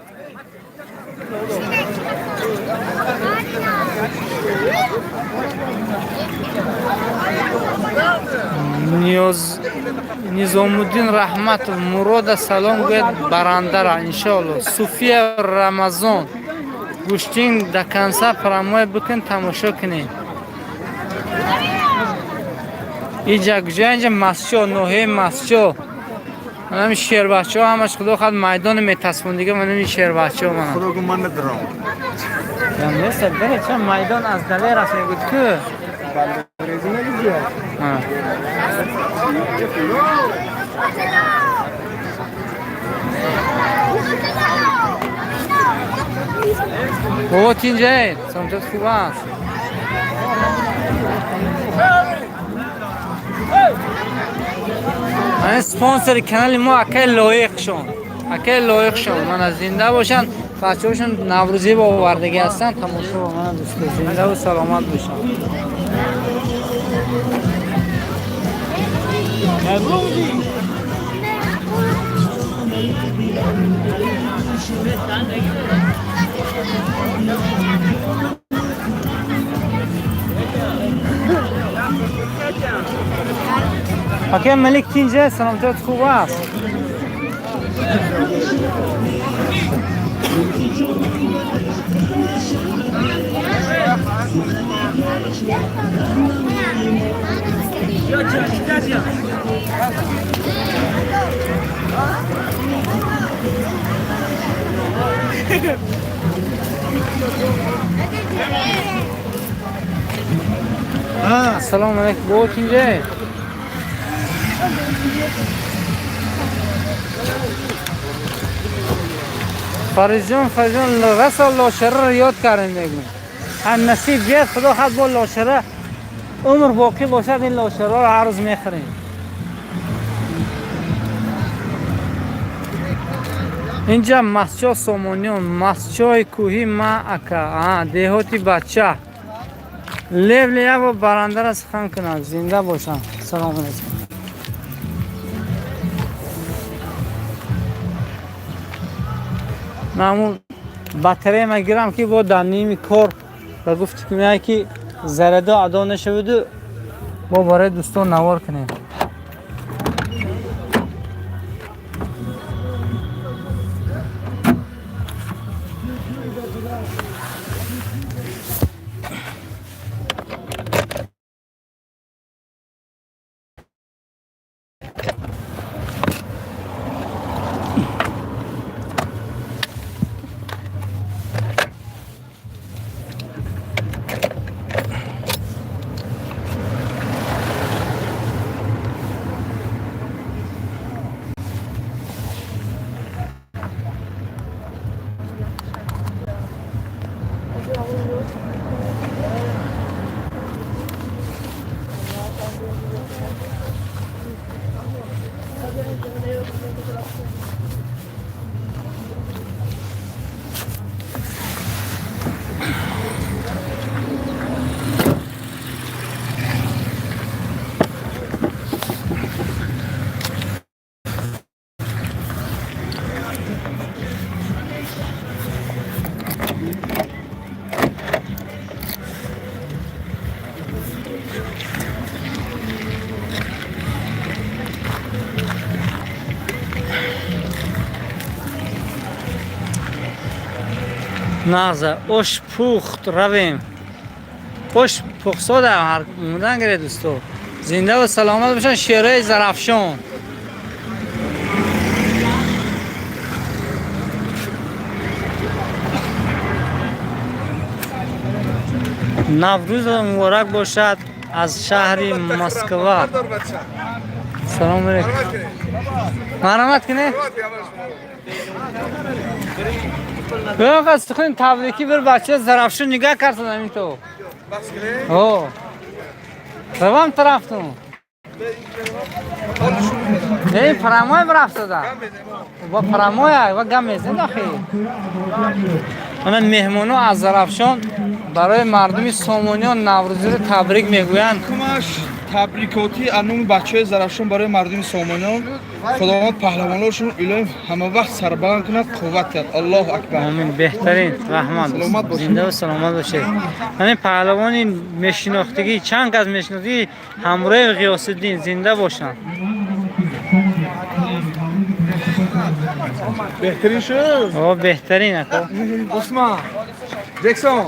A: Низомуддин Раҳматов, Мурода салом гӯяд барандара, иншоалло. Суфия Рамазон, гӯштин до конца прямой бикун, тамошо кунед. Иҷа куҷо? Инҷа Масчо, ноҳияи Масчо. Манами шербачаҳо ҳамаш, худо хоҳад, майдони метасфондига, манами шербачаҳо мана.
I: Худо гу ман надорам.
A: Ям нест, бале, ча майдон аз далер аст, мегӯд ку. О, тинҷаед, самчат хуб аст. Ман спонсори канали мо акай лоиқшон. Акай лоиқшон. Мана зинда бошанд. Бачаҳошон наврӯзӣ ба овардагӣ ҳастанд. Тамошо ба мана дӯсто. Зинда ва саломат бошанд. Акай Малик тинҷа саломатият хуб аст. Ассалому алайкум. Бо тинҷа? Фаризҷон, Фаризҷон, расо лошара ро ёд кардем мегӯем. Ҳар насиб биёд, худо хоҳад бо лошара умр боқӣ бошад, ин лошараро ҳар рӯз мехӯрем. Инҷа масчо Сомониён, масчои кӯҳӣ ма ака, деҳоти бача. Лев як бор барандара сухан кунад, зинда бошанд. Салому алайкум. Ман ҳамун батарея ма гирам ки бо дар ними кор ба гуфти ки меяд ки зарадо адо нашаваду бо барои дӯстон навор кунем. Нағза, ош пухт равем. Ош пухсода ҳар мудан гире дӯсто. Зинда ва саломат бошанд шерои Зарафшон. Наврӯз муборак бошад аз шаҳри Москва. Салом алейкум. Марҳамат кунед. Бёқа сухан табрикӣ бир бача Зарафшон нигоҳ карданд ҳамин то. О. Равам тарафтон. Не, парамой рафтада. Бо парамой ва гам мезанад охи. Ана меҳмоно аз Зарафшон барои мардуми Сомониён Наврӯзиро табрик мегӯянд.
C: Табрикоти аз номи бачаҳои Зарафшон барои мардуми Сомониён. Худованд паҳлавоношон илоҳим ҳама вақт сарбаланд кунад, қувват диҳад. Аллоҳу акбар.
A: Амин. Беҳтарин. Раҳмат. Зинда ва саломат бошед. Ҳамин паҳлавони мешинохтагӣ, чанд кас мешинохтагӣ ҳамроҳи Ғиёсиддин зинда бошанд.
C: Беҳтарин шуд?
A: О, беҳтарин ака.
C: Усман. Ҷексон.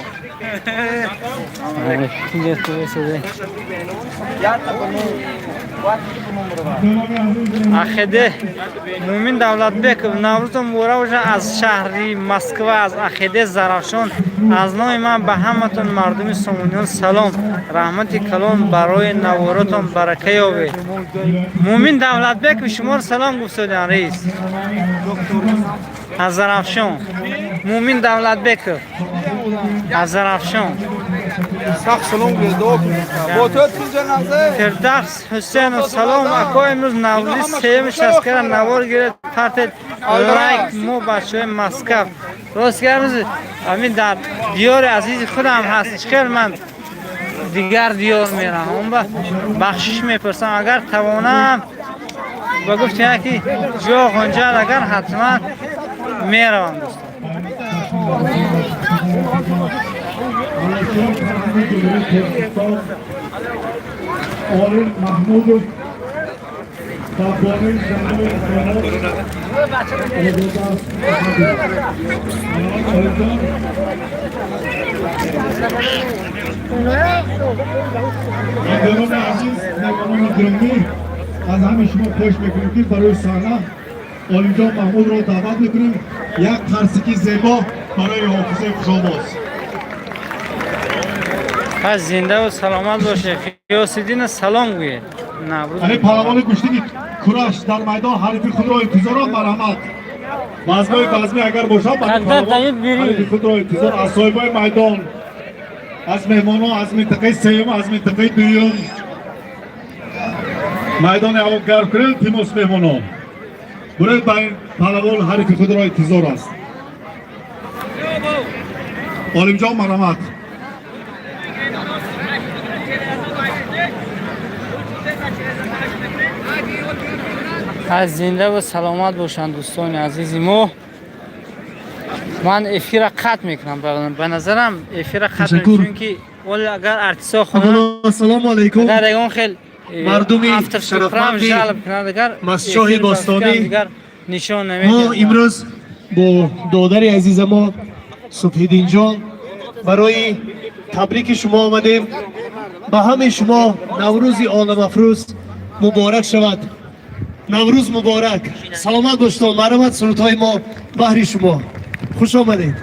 A: Ахеде Мумин Давлатбеков Наврӯзо муборак бошад аз шаҳри Москва, аз Ахеде Зарафшон. Аз номи ман ба ҳаматон мардуми Сомониён салом, раҳмати калон барои наворотон барака ёбед. Мумин Давлатбеков шуморо салом гуфтодиан раис аз Зарафшон. Мумин Давлатбеков аз Зарафшон.
C: Сахт салом гӯед, дуо кунед. Бо то тинҷа нағзе.
A: Фирдавс Ҳусейнов, салом ако, имрӯз Наврӯзи сеюми шасткара навор гиред, партед лайк, мо бачаҳои Москав. Рост гап, ҳамин дар диёри азизи худам ҳаст, чӣ хел ман дигар диёр мерам? Он ба бахшиш мепурсам, агар тавонам, ба гуфти яки ҷо ғунҷад, агар ҳатман меравам, дӯстон.
M: Олим Маҳмудов ва бонуи занои Озода Олимҷон. Ҳамдиёрони азиз, меҳмонони гиромӣ, аз ҳамаи шумо хоҳиш мекунем, ки барои саҳна Олимҷон Маҳмудро даъват мекунем. Як қарсики зебо барои ҳофизаи хушовоз.
A: Пас зиндаву саломат бошед. Қиёсиддина салом гӯед. Наврӯз
M: Ани паҳлавони гӯштиги кураш дар майдон ҳарифи худро интизорам, марҳамат. Базмои базмӣ агар бошад,
A: Когда дают, бери.
M: ҳарифи худро интизор аз соҳибои майдон, аз меҳмонон аз минтақаи сеюм, аз минтақаи дуюм майдони ҳаво гарм кунед. Илтимос, меҳмонон, буред ба ин паҳлавон, ҳарифи худро интизор аст. Олимҷон, марҳамат.
A: Аз зиндаву саломат бошанд, дӯстони азизи мо. Ман эфира қатъ мекунам, ба назарам эфира қатъ
P: Ташаккур.
A: чунки оли агар артисо хонанд,
P: Ассалому алайкум.
A: агар ягон хел
P: Мардуми
A: автор супрам
P: шарафманди
A: жалб кунад, агар
P: Мастчоҳи
A: эфир ба
P: бостонӣ.
A: фикрам дигар нишон
P: Мо
A: намедиҳад.
P: имрӯз бо додари азиза мо Субҳиддинҷон барои табрики шумо омадем. Ба ҳамаи шумо Наврӯзи оламафрӯз муборак шавад. Наврӯз муборак, саломат бошед. Марҳамат, сурудҳои мо баҳри шумо. Хуш омадед.